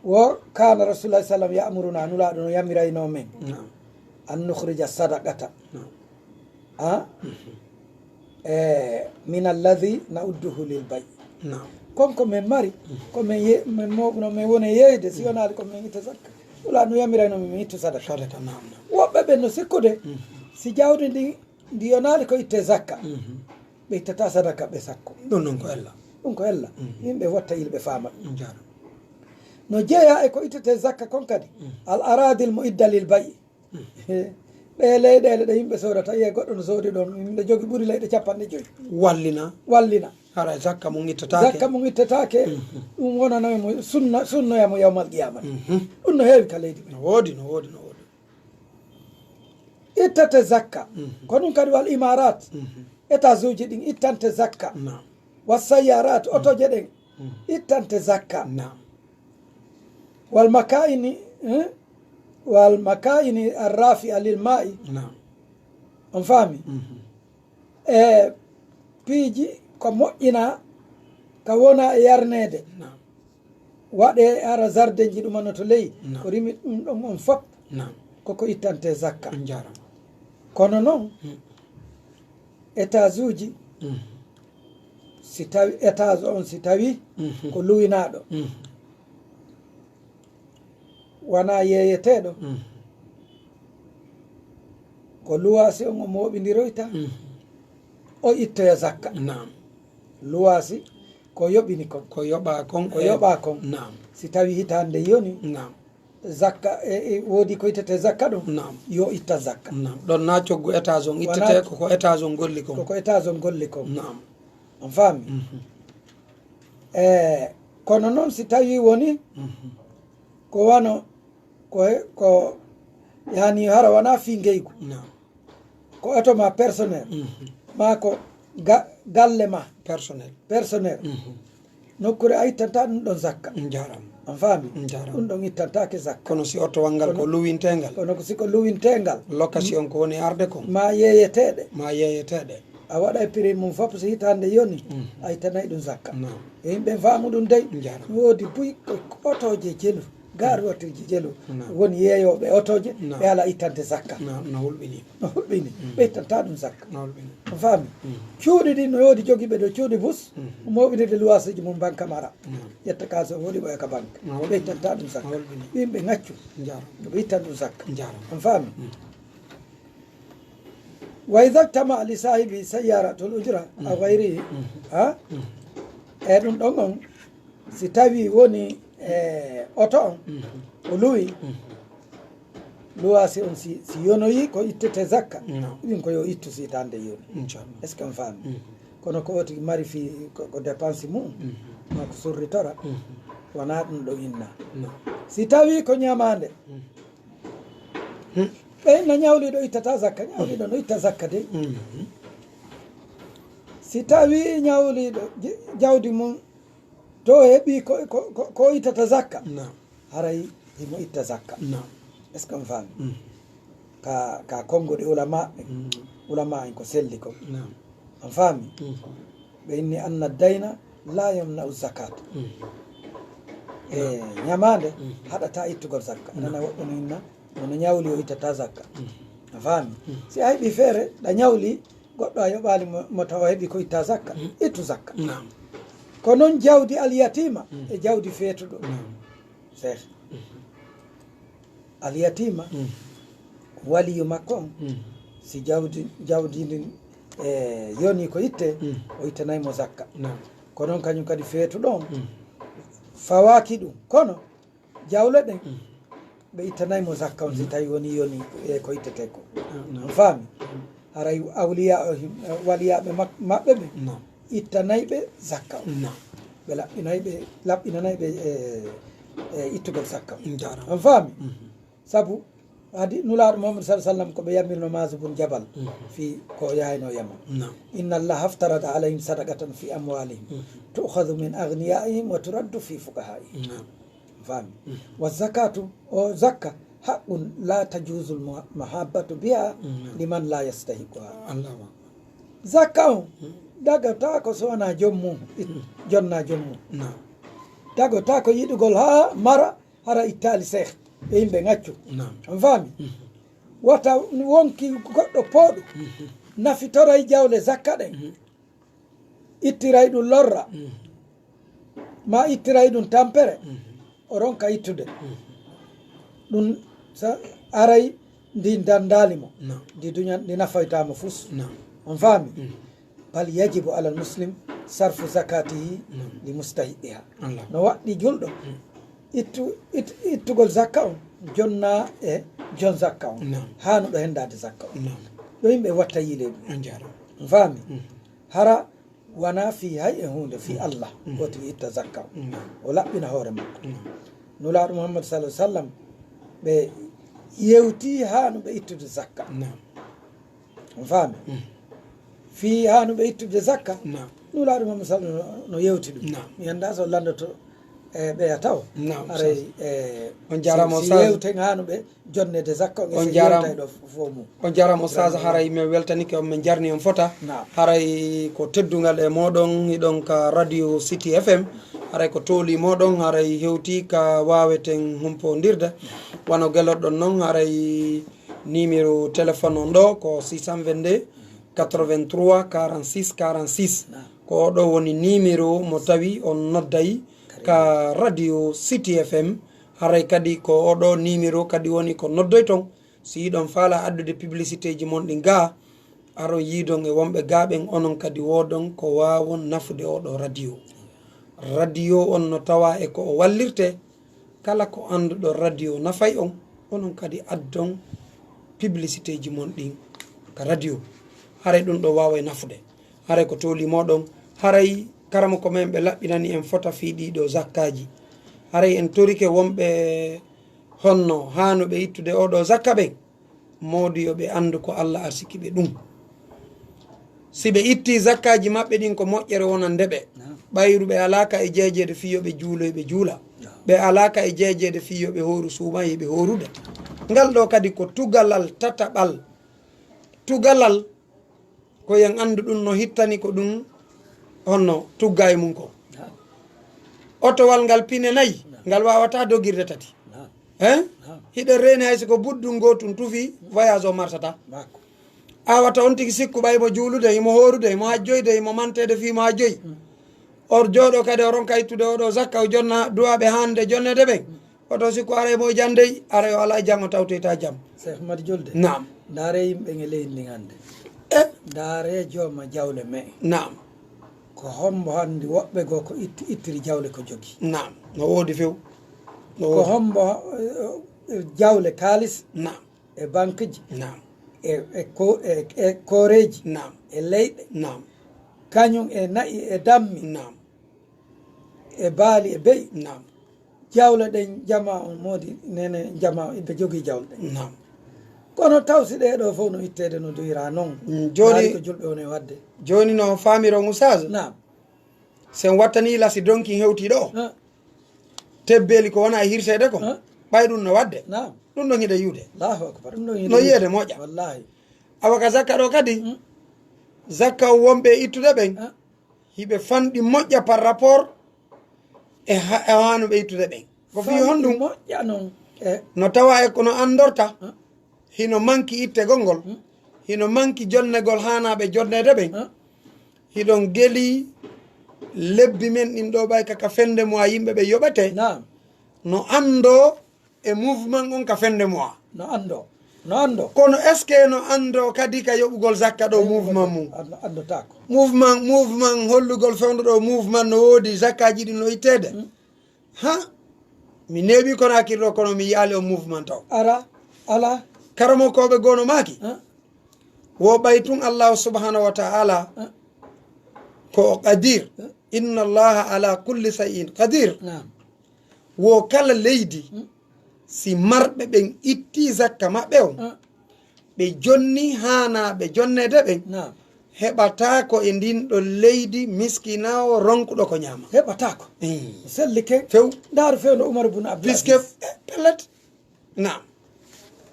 wo kana Rasulullah sallam ya'muruna, Nulaaɗo no yamiraynoo men. Naam. An nukhrija sadaqata. Naam. A? Mhm. E, min alladhi na'udduhu lil bay'. Naam. Kon ko men mari, mhm, ko men ye-, men mooɓuno, men woni e yeeyde, si, mhm, wonaali ko men itta zakka. Nulaaɗo no yamiraynoo men, men ittu sadaka. Sadaka, naam, naam. Woɓɓe ɓe no sikkude, mhm, si jawdi ndi, ndi yonaali ko itte zakka. Mhm. Ɓe ittata sadaka ɓe sakko. Ɗum noon ko ella. Ɗum ko ella. Mhm. Yimɓe watta yilɓe faama ɗum. Jaara. No jeeya e ko ittete zakka kon kadi. Mhm. Al aradil mu'idda lil bay'. Mhm. Ɗe leyɗeele ɗe yimɓe soodata, yiye goɗɗo no soodi ɗon, yimɓe jogi ɓuri leyɗe capanɗe joyi. Wallina. Wallina. Hara zakka mum ittataake. Zakka mum ittataake. Mhm. Ɗum wonanoy mo sunna, sunnoya mo yawmal qiyamah. Mhm. Ɗum no heewi ka leydi men. No woodi, no woodi, no woodi. Ittete zakka. Mhm. Ko ɗum kadi wal imarat. Mhm. Étage uji ɗin ittante zakka. Naam. Wa sayyarat, mhm, otoje ɗen, mhm, ittante zakka. Naam. Wal makaini, eh? Wal makaini arrafi'a lil ma'i. Naam. On faami? Mhm. E piiji ko moƴƴina, ka wona e yarneede. Naam. Waɗe ara zardenji ɗum no to ley. Naam. Ko rimi ɗum ɗon on fop. Naam. Koko ittante zakka. On jaaraama. Kono noon, hmm, étage uji, hmm, si tawi étage on, si tawi, hmm, ko luwinaaɗo, hmm, wonaa yeeyeteeɗo, hmm, ko luwaasi on o mooɓindiroyta, hmm, o ittoya zakka. Naam. Luwaasi Ko yoɓini kon. Ko yoɓa kon. Ko e- yoɓa kon. Naam. Si tawi hitaande yoni, Naam. Zakka e e- woodi ko yitete zakka ɗum. Naam. Yo itta zakka. Naam. Ɗon na coggu étage on ittete. Ko ko étage on golli kon. Ko ko étage on golli kon. Naam. On faami? Mhm. E kono noon si tawi woni Mhm. ko wano ko he- ko yani hara wona fii ngeygu. Naam. Ko oto ma personnel Mhm. ma ko ga- galle ma Personnel. Personnel. Mhm. Nokkure a ittanta ɗum ɗon zakka. Njaram. On faami? Njaram. Ɗum ɗon ittantake zakka. Kono si oto wanngal ko luwintengal. Kono ko si ko luwintengal. Location ko woni arde kon. Ma yeeyeteeɗe. Ma yeeyeteeɗe. A waɗa e prix mum fof so hitaande yoni. Mhm. A ittanay ɗum zakka. Naam. Yo yimɓe faamu ɗum dey. Njaram. Woodi buy ko otooje jelu. Gaaruwatuuji jelu woni yeeyooɓe otooje ɓe alaa ittande zakka. No hulɓini. No hulɓini. Ɓe ittanta ɗum zakka. No hulɓini. On faami? Cuuɗi ɗi no woodi jogiiɓe ɗo cuuɗi bus, mooɓinirde luwaasuuji mum banque mara. Ƴetta kaalis o woodi ɓoya ka banque. Ɓe ittanta ɗum zakka. Yimɓe ŋaccu. No ɓe ittan ɗum zakka. On faami? Wa idha ijtama li sahibi sayyaratul ujra aw ghayrihi. Ha? E ɗum ɗon on Si tawi woni e oto on o luwi luwasi on si, si yonoyi ko ittete zakka ɗin ko yo ittu si tande yoni. Est ce que on faami? Kono ko oti mari fi ko, ko dépense mum ma ko surritora wona ɗum ɗo inna. Si tawi ko ñamande ɓe inna ñawliɗo ittata zakka, ñawliɗo no itta zakka de. Si tawi ñawliɗo jawdi mum to heɓi ko, ko, ko, ko ittata zakka haray himo itta zakka. Est ce que on faami? Ka, ka konnguɗi ulama ɓe, ulama en ko selli ko. On faami? Ɓe inni anna dayna la yamna'u zakat. E ñamande haɗata ittugol zakka. Nana woɓɓe no inna wono ñawli o ittata zakka. A faami? Si a heɓi feere ɗa ñawli goɗɗo a yoɓaali mo, mo tawa heɓi ko itta zakka, ittu zakka. Ko noon jawdi alyatima e jawdi feetuɗo. Seeɗa. Alyatima waliyu makko on si jawdi, jawdi ndin e yoni ko itte o ittanay mo zakka. Ko noon kañum kadi feetuɗo on fawaaki ɗum kono jawle ɗen ɓe ittanay mo zakka on si tawi woni yoni e ko ittete ko. On faami? Haray awliya waliyaɓe maɓɓe ɓe ittanay ɓe zakka on. Ɓe laɓɓinay ɓe laɓɓinanay ɓe e ittugol zakka on. On faami? Sabu hadi nulaaɗo muhammad sa sallam ko ɓe yamirno masu bun jabal fii ko yahayno yaman. Inna allaha aftarada alayhim sadaqatan fi amwalihim tu'khadhu min aghniyaihim wa turaddu fi fuqahaihim. Faami? Wa zakatu o zakka haqqun la tajuzul mahabbatu biha liman la yastahiquha. Zakka on dagata ko so wona joom mum jonna joom mum. Dagata ko yiɗugol haa mara hara ittaali seeh e yimɓe ŋaccu. On faami? Wata wonki goɗɗo pooɗo nafitoray jawle zakka ɗen ittiray ɗum lorra ma ittiray ɗum tampere o ronka ittude ɗum. Aray ndi dandaali mo ndi duña ndi nafoyta mo fus. On faami? Bal yajibu alal muslim sarfu zakatihi li mustahiqiha. No waɗɗi julɗo ittu ittugol zakka on jonna e jon zakka on hanuɗo hendade zakka on. Ɗo yimɓe watta yiile ɗum. Faami? Hara wana fii hay e hunde fii allah woti itta zakka o laɓɓina hoore makko. Nulaaɗo muhammad sa sallam ɓe yewti hanuɓe ittude zakka. On faami? Fii hanuɓe ittude zakka nulaaɗo muhammad sa sallam no yewti ɗum. Mi annda so landoto e ɓeya taw haray e on jarama o yewten hanuɓe jonnede zakka on jarama ɗo fof mum. On jarama o sage haray min weltanike on min jarni on fota. Haray ko teddungal e moɗon hiɗon ka radio city fm. Haray ko tooli moɗon haray hewti ka waweten humpondirde wano gelorɗon noon haray numéro téléphone on ɗo ko six cent vingt-deux quatre-vingt-trois quarante-six quarante-six. Ko oɗo woni numéro mo tawi on nodday ka radio city fm. Haray kadi ko oɗo numéro kadi woni ko noddoyton si yiɗon faala addude publicité ji mon ɗi ga aron yiidon e wonɓe ga ɓen onon kadi woodon ko waawon nafude oɗo radio. Radio on no tawa e ko o wallirte. Kala ko annduɗo radio nafay on, onon kadi addon publicité ji mon ɗin ka radio. Haray ɗum ɗo waaway nafude. Haray ko tooli moɗon. Haray karamoko men ɓe laɓɓinani en fota fii ɗii ɗoo zakkaaji. Haray en torike wonɓe honno haanuɓe ittude oo ɗoo zakka ɓen. Moodi yo ɓe anndu ko Alla arsiki ɓe ɗum. Si ɓe ittii zakkaaji maɓɓe ɗin, ko moƴƴere wonande ɓe. Naam. Ɓayru ɓe alaaka e jeejeede fii yo ɓe juuloy, ɓe juula. Naam. Ɓe alaaka e jeejeede fii yo ɓe hooru suumaye, ɓe hoorude. Ngal ɗoo kadi ko tugalal tataɓal. Tugalal ko yen anndu ɗum no hittani ko ɗum honno tugga e mum ko. Naam. Otowal ngal pine nayi, naam, ngal waawataa dogirde tati. Naam. Hein? Naam. Hiɗen reeni hay si ko buddun gootun tufi, voyage o marsataa. Makko. A wata on tigi sikku ɓay mo juulude, himo hoorude, himo hajjoyde, himo manteede fii mo hajjoy. Mm. Or jooɗo kadi o ronka ittude oo ɗoo zakka, o jonna duwaaɓe hande jonneede ɓen. Mm. Oto sikku aray mo jandey, aray o alaa jam, o tawtoyta jam. Cheikh Madi Julde. Naam. Ndaare yimɓe nge leydi ndin hannde. E? Ndaare jooma jawle me. Naam. Ko hombo hannde woɓɓe goo ko itti, ittiri jawle ko jogi? Naam. No woodi few. No Ko woodi. hombo, eh, eh, jawle kaalis Naam. e banque ji, Naam. e, e ko-, e, e kooreeji, Naam. e leyɗe, Naam. kañum e na'i e dammi, Naam. e baali e be'i. Naam. Jawle ɗen jama on moodi nene jama on, ɓe jogii jawle ɗen. Naam. Kono taw si ɗee ɗoo fow no itteede no duyra non, Mm, jooni, ndaari ko julɓe woni e waɗde. Jooni no faamiron Oustaz? Naam. Sen wattanii lasi donki hewtii ɗoo. Ah. Tebbeeli ko wona e hirseede ko. Ah. Ɓay ɗum no waɗde. Naam. Ɗum ɗon hiɗa yi'ude. Allahu akbar. Ɗum ɗon hiɗa No yi'ude. yi'ude moƴƴa. Wallahi. Awa ka zakka ɗoo kadi, Mm. zakka o wonɓe e ittude ɓen, Ah. hiɓe fanɗi moƴƴa par rapport e ha-, e haanuɓe ittude ɓen. Ko fii Fanɗi honɗum? moƴƴa non. E No tawa e kono anndorta, Ah. hino manki ittegol ngol, Hmm? hino manki jonnegol haanaaɓe jonneede ɓen. Huh? Hiɗon geli lebbi men ɗin ɗoo ɓay kaka fende mo a yimɓe ɓe yoɓete. Naam. No anndoo e mouvement on ka fende mo a. No anndoo. No anndoo. Kono est-ce que no anndoo kadi ka yoɓugol zakka ɗoo mouvement mum? Anndo-, anndotaako. Mouvement, mouvement hollugol fewndo ɗoo mouvement no woodi zakkaaji ɗin no itteede? Hmm? Ha? Mi neeɓi Konaakiri ɗoo, kono mi yi'aali on mouvement taw. Ara, ala. Karamokooɓe goono maaki. Ha? Wo ɓay tun Allahu subhanahu wa ta'ala Ha? ko o qadir. Ha? Inna Allaha ala kulli shay'in qadir. Naam. Wo kala leydi, Hmm? si marɓe ɓen itti zakka maɓɓe on, Ha? ɓe jonni haanaaɓe jonneede ɓen, Naam. heɓataa ko e ndin ɗon leydi miskinaawo ronkuɗo ko ñaama. Heɓataa ko. Eh. Selli ke. Few. Ndaaru fewndo Umar bun Abdul Puisque, Aziz. Eh, pellet. Naam.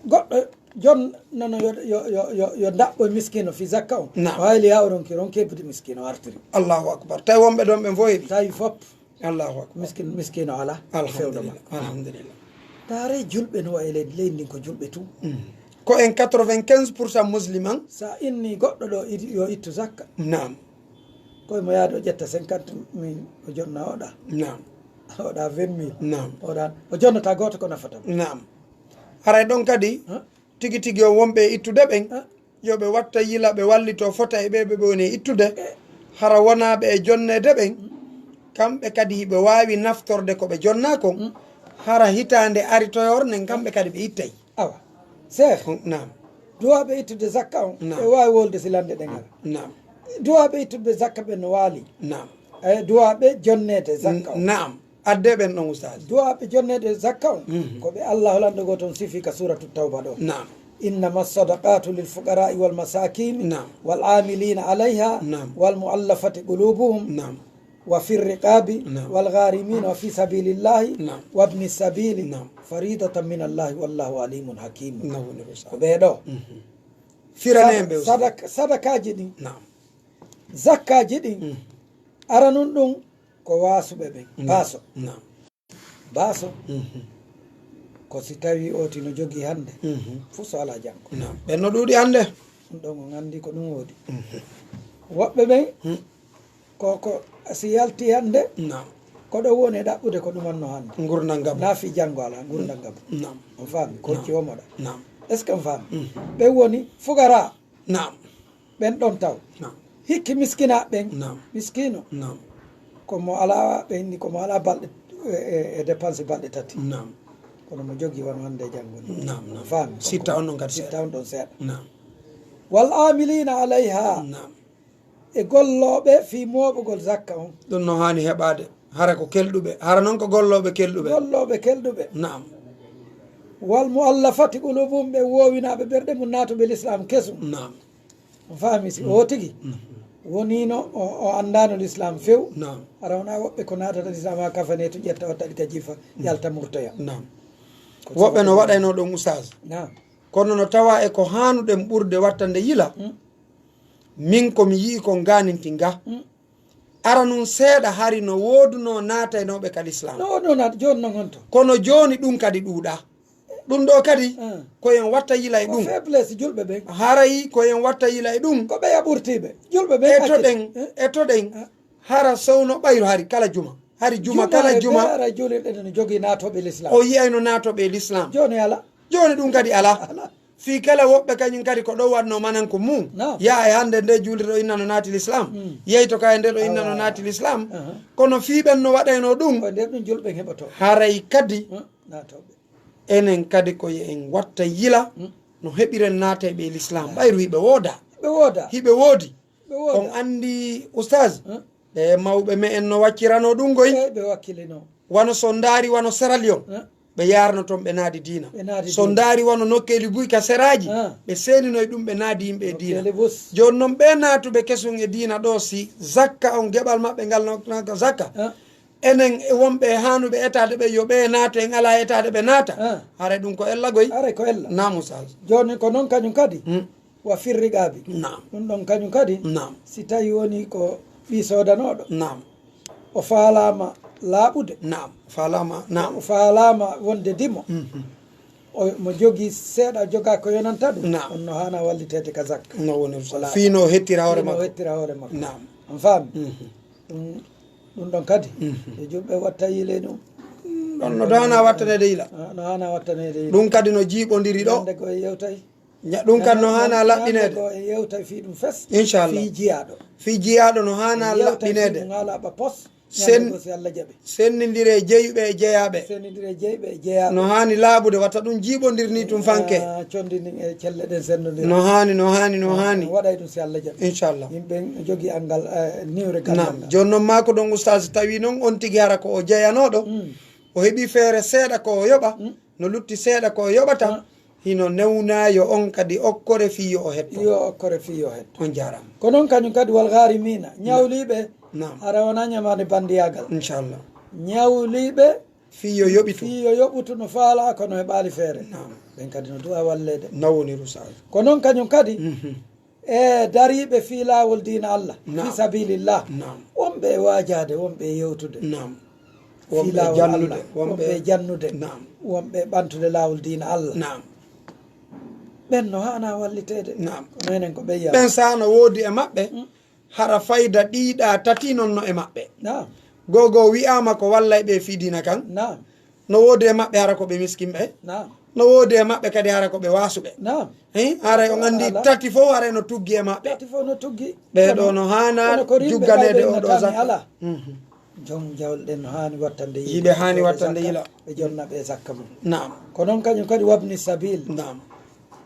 Goɗɗo jonnano yo, yo, yo, yo, yo ndaɓɓo e miskino fi zakka on. Naam. O hayli yaa o ronki, ronki hebbude miskino artiri. Allahu akbar. Tawi wonɓe ɗon ɓen fof heɓi. Tawi fop. Allahu akbar. Miskin, miskino ala. Fewndo Alhamdulillah. Makko. Alhamdulillah. Taare julɓe no wayi leydi, leydi ndin ko julɓe tun. Mm. Ko en quatre-vingt-quinze pour cent musulman. Sa inni goɗɗo ɗo idi-, yo ittu zakka. Naam. Koye mo yaade o ƴetta cinquante mille, o jonna oɗa. Naam. Oɗa vingt mille. Naam. Oɗa, o jonnata gooto ko nafata mo. Naam. Haray ɗon kadi, Ha? tigi tigi on wonɓe e ittude ɓen, Ha? yo ɓe watta yila, ɓe wallito fota e ɓe ɓe woni e ittude. Eh. Hara wonaaɓe e jonneede ɓen, kamɓe kadi hiɓe waawi naftorde ko ɓe jonnaa kon. Mm. Hara hitaande aritoyor nden, kamɓe kadi ɓe ittay. Awa. Seeɗa. Naam. Duwaaɓe ittude zakka on, Naam. ɓe waawi wolde si lannde ɗen ala. Naam. Duwaaɓe ittude zakka ɓen no waali. Naam. E duwaaɓe jonneede zakka on. Naam. Addee ɓen ɗon, Ustaaz. Duwaaɓe jonneede zakka on, Mhm. ko ɓe Allah lanɗo gooto on sifi ka Suuratu Tawba ɗo. Naam. إنما الصدقات للفقراء والمساكين Naam. والعاملين عليها Naam. والمؤلفة قلوبهم Naam. وفي الرقاب نعم. والغارمين وفي سبيل الله نعم. وابن السبيل نعم. فريضة من الله والله عليم حكيم. Nawoniro sa. Ko ɓee ɗo. Mhm. Firanee ɓe Sada-, sadak-, sadakaaji ɗin, Naam. zakkaaji ɗin, Mhm. aranun ɗum ko waasuɓe ɓen. Naam. Baaso. Naam. Baaso. Mhm. Ko si tawi ooti no jogii hannde, Mhm. fuu so alaa janngo. Naam. Ɓen no ɗuuɗi hannde. Ɗum ɗon on anndi ko ɗum woodi. Mhm. Woɓɓe ɓen, Hmm. ko, ko si yalti hannde, Naam. ko ɗo woni e ɗaɓɓude ko ɗumanno hannde. Ngurndan gabon. Naa fii janngo alaa, ngurndan gabon. Naam. On faami? Ko Naam. hocci womoɗa. Naam. Est-ce que on faami? Mhm. Ɓen woni fugaraa. Naam. Ɓen ɗon taw. Naam. Hikki miskinaa ɓen. Naam. Miskiino. Naam. Ko mo alaa, ɓe inni ko mo alaa balɗe e, e, e dépense balɗe tati. Naam. Kono mo jogii wano hannde e janngo ni. Naam, naam. Faami. Sitta on ɗon kadi sitta seeɗa. On ɗon seeɗa. Naam. Wal amilina alayha. Naam. E gollooɓe fii mooɓugol zakka on. Ɗum no haani heɓaade. Hara ko kelɗuɓe. Hara noon ko gollooɓe kelɗuɓe. Gollooɓe kelɗuɓe. Naam. Wal muallafati qulubuhum, ɓe woowinaaɓe ɓerɗe mum naatuɓe lislaam kesum. Naam. On faami si o tigi woniino o, o anndaano lislaam few. Naam. Hara wonaa woɓɓe ko naatata lislaam haa kafane to ƴetta watta ɗi ka jiifa yalta murtoya. Naam. Ko woɓɓe no waɗaynoo ɗum, Oustaz. Naam. Kono no tawa e ko haanuɗen ɓurde wattande yila. Mm. Min ko mi yi'i ko ngaaninti nga. Mm. Ara nun seeɗa hari no woodunoo naataynooɓe ka lislaam. No woodunoo naata-, jooni non honto? Kono jooni ɗum kadi ɗuuɗaa. Ɗum ɗo kadi, ah, ko en watta yila e ko ɗum. Faiblesse julɓe ɓen. Haray ko en watta yila e ɗum. Ko ɓeya ɓurtiiɓe. Julɓe ɓen e to acciti. Ɗen, eh? E to ɗen. Ah. Hara sowno ɓayru hari kala juma. Hari juma, kala juma. Hara julirɗe no jogii naatooɓe lislaam. O yi'ayno naatooɓe lislaam. Jooni alaa. Jooni ɗum kadi alaa. Alaa. Fii kala woɓɓe kañum kadi ko ɗo waɗno mananko mum. Naam. Yaa e hannde nde juulirɗo inna no naati lislaam. Mm. Yeyto ka e nde ɗo inna no naati lislaam. Aha. Kono fii ɓen no waɗayno ɗum. Ko nder ɗum julɓe heɓoto. Haray kadi. Hmm, naatooɓe. Enen kadi ko yo en watta yila, hmm, no heɓiren naatayɓe e lislaam. Ɓayru hiɓe wooda. Hiɓe wooda. Hiɓe woodi. Ɓe wooda. On anndi, Oustaz, hmm, ɓe mawɓe me'en no wakkirano ɗum goy. Eh, ɓe wakkilino. Wano so ndaari, wano Sierra Leone. Hmm. Ɓe yaarno toon, ɓe naadi diina. Ɓe naadi diina. So ndaari wano nokkeeli buy ka seraaji, ah, ɓe seeninoy ɗum, ɓe naadi yimɓe e diina. Nokkeeli bus. Jooni noon, ɓe naatuɓe kesun e diina ɗo, si zakka on, geɓal maɓɓe ngal no, no ka zakka. Ah. Enen e wonɓe e haanuɓe etaade ɓe, yo ɓe naata, en alaa etaade ɓe naata. Ah. Haray ɗum ko ella goy. Haray ko ella. Naam, Oustaz. Jooni ko noon kañum kadi. Hmm. Wa fir riqaabi. Naam. Ɗum ɗon kañum kadi. Naam. Si tawi woni ko ɓii soodanooɗo. Naam. O faalaama laaɓude. Naam. Faalaama, naam. O faalaama wonde dimo. Mhm. O, mo jogii seeɗa, jogaa ko yonanta ɗum. Naam. On no haana walliteede ka zakka. No woni. Wala. Fii no hettira hoore makko. Fii no hettira hoore makko. Naam. On faami? Mhm. Ɗum, ɗum ɗon kadi. Mhm. Yo julɓe watta yila e ɗum. Ɗum ɗon no haana wattaneede yila. Ah, no haana wattaneede yila. Ɗum kadi no jiiɓondiri ɗo. Ñande ko e yewtay. Ña-, ɗum kan no haana laɓɓineede. Ko en yewtay fii ɗum fes. Inchallah. Fii jiyaaɗo. Fii jiyaaɗo no haana laɓɓineede. En yewtay fii ɗum haala ɓa pos. Sen-, ñande goo si Allah jaɓi. Senndindire jeyuɓe e jeyaaɓe. Senndindire jeyuɓe e jeyaaɓe. No haani laaɓude, wata ɗum jiiɓondir ni tun fanke. Ah, conndi ndin e celle ɗen senndondira. No haani, no haani, no haani. Waɗay ɗum si Allah jaɓi. Inchallah. Yimɓe jogii anngal, eh, niwre ganngal ngal. Naam. Jooni noon maa ko ɗon Oustaz, tawi noon on tigi hara ko o jeyanooɗo. Mm. O heɓii feere seeɗa ko o yoɓa. Mm. No lutti seeɗa ko o yoɓata. Ah. Hino newnaa yo on kadi okkore fii yo o hetto. Yo okkore fii yo hetto. On jaaraama. Ko noon kañum kadi wal gaarimina, ñawliiɓe. Naam. Hara wonaa ñamaande banndiyaagal. Inchallah. Ñawliiɓe. Fii yo yoɓitu. Fii yo yoɓitu no faalaa kono heɓaali feere. Naam. Ɓen kadi no du'a walleede. No woni Oustaz. Ko noon kañum kadi. Mhm. E dariiɓe fii laawol diina Allah, naam, fii sabilillah. Naam. Wonɓe e waajaade, wonɓe e yewtude. Naam. Fii laawol Allah, wonɓe e jannude. Naam. Wonɓe e ɓantude laawol diina Allah. Naam. Ɓen no haana walliteede. Naam. Kono enen ko ɓe yaw. Ɓen sa no woodi e maɓɓe, mm, hara fayda ɗiɗa tati non no e maɓɓe. Naam. Gogo wi'aama ko wallay ɓe fii diina kan. Naam. No woodi e maɓɓe hara ko ɓe miskinɓe. Naam. No woodi e maɓɓe kadi hara ko ɓe waasuɓe. Naam. Hein? Haray on anndi tati fof haray no tuggi e maɓɓe. Tati fof no tuggi. Ɓee ɗo no haana jugganeede o ɗo zakka. Alaa. Mhm. Jom jawle ɗen no haani wattande yila. Yiɓe haani wattande yila. Ɓe jonna ɓe zakka mum. Naam. Ko noon kañum kadi wabni sabil. Naam.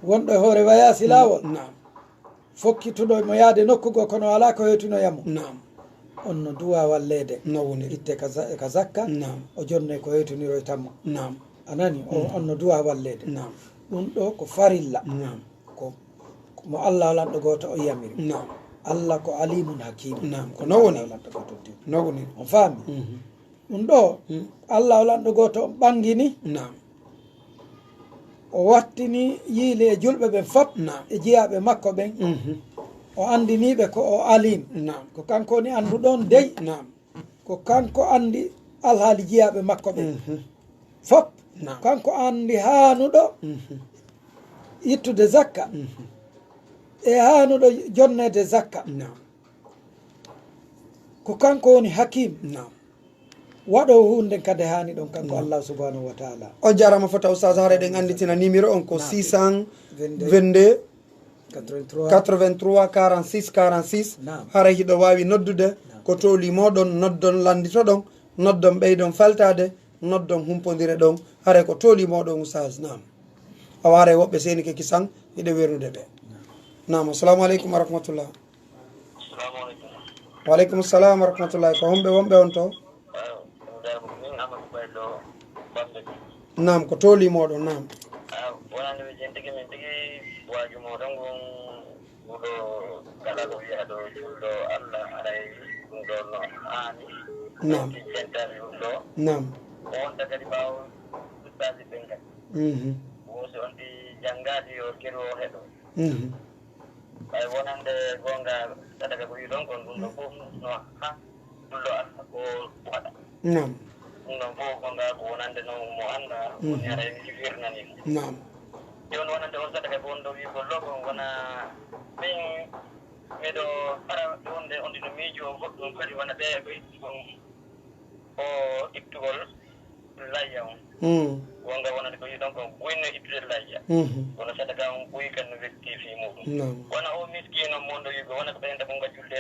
Wonɗo e hoore wayaasi laawol. Naam. Fokkituɗo mo yaade nokku goo kono alaa ko hewtinoya mo. Naam. On no du'a walleede. No woniri. Itte ka za-, ka zakka. Naam. O jonne ko hewtiniroyta mo. Naam. A nani? O, mm, on no du'a walleede. Naam. Ɗum ɗo ko farilla. Naam. Ko, ko mo Allah lanɗo gooto o yamiri. Naam. Allah ko alimun hakimun. Naam. Ko no woni. Allah lanɗo gooto o tigi. No woni. On faami? Mhm. Ɗum ɗo, hmm, Allah o lanɗo gooto on ɓangini. Naam. O wattini yiili e julɓe ɓen fop, naam, e jiyaaɓe makko ɓen. Mhm. O anndini ɓe ko o Alim. Naam. Ko kanko woni annduɗo on dey. Naam. Ko kanko anndi alhaali jiyaaɓe makko ɓen, mhm, fop. Naam. Kanko anndi haanuɗo, mhm, ittude zakka. Mhm. E haanuɗo jonneede zakka. Naam. Ko kanko woni Hakim. Naam. Waɗoowo huunde kadi haani ɗon, kanko, naam, Allah subhanahu wa ta'ala. On jaaraama fota Oustaz, haray ɗen annditina numéro on ko, naam, six cent vingt-deux, quatre-vingt-trois, quatre-vingt-trois, quarante-six, quarante-six. Naam. Haray hiɗo waawi noddude. Naam. Ko tooli mooɗon, noddon, lannditoɗon, noddon, ɓeydon faltaade, noddon, humpondire ɗon. Haray ko tooli mooɗon, Oustaz. Naam. Awa haray woɓɓe seenike kisan, hiɗe wernude ɓe. Naam, assalamu aleykum wa rahmatullah. Assalamu aleykum. Wa aleykum salam wa rahmatullah. Ko homɓe wonɓe on to? Waaw, min Amadou Baylo Bambe. Naam, ko tooli mooɗon, naam. Aw, wonande ɓe jen tigi min tigi waaju mooɗon ngon. Ɗo kala ko wiya ɗo julɗo Allah, haray ɗum ɗo no haani. Naam. Ɗum ɗi centaade ɗum ɗo. Naam. Ko wonta kadi ɓaawo ustaaji ɓen kadi. Mhm. Wo si on ɗi janngaade yo keɗo o heɗo. Mhm. Ɓay wonande goonga sadaka ko wiɗon kon, ɗum ɗo fof no ha julɗo Allah ko waɗa. Naam. Ɗum ɗon fof ko ngaa ko wonande noon mo annda, mhm, woni haray mi firnanii mo. Naam. Jooni wonande on sadaka ko on ɗo wi'ugol ɗo kon wona min miɗo ara wonde on ɗiɗo miijo goɗɗum kadi wona ɓeya ko ittugol, o ittugol layya on. Mm. Wonga wonande ko wi'uɗon kon buy no ittude layya. Mhm. Kono sadaka on buy kan no wetti fii muɗum. Naam. Wona o miskiino mon ɗo wi'ugol wona ko ɓen taɓo ngajjulde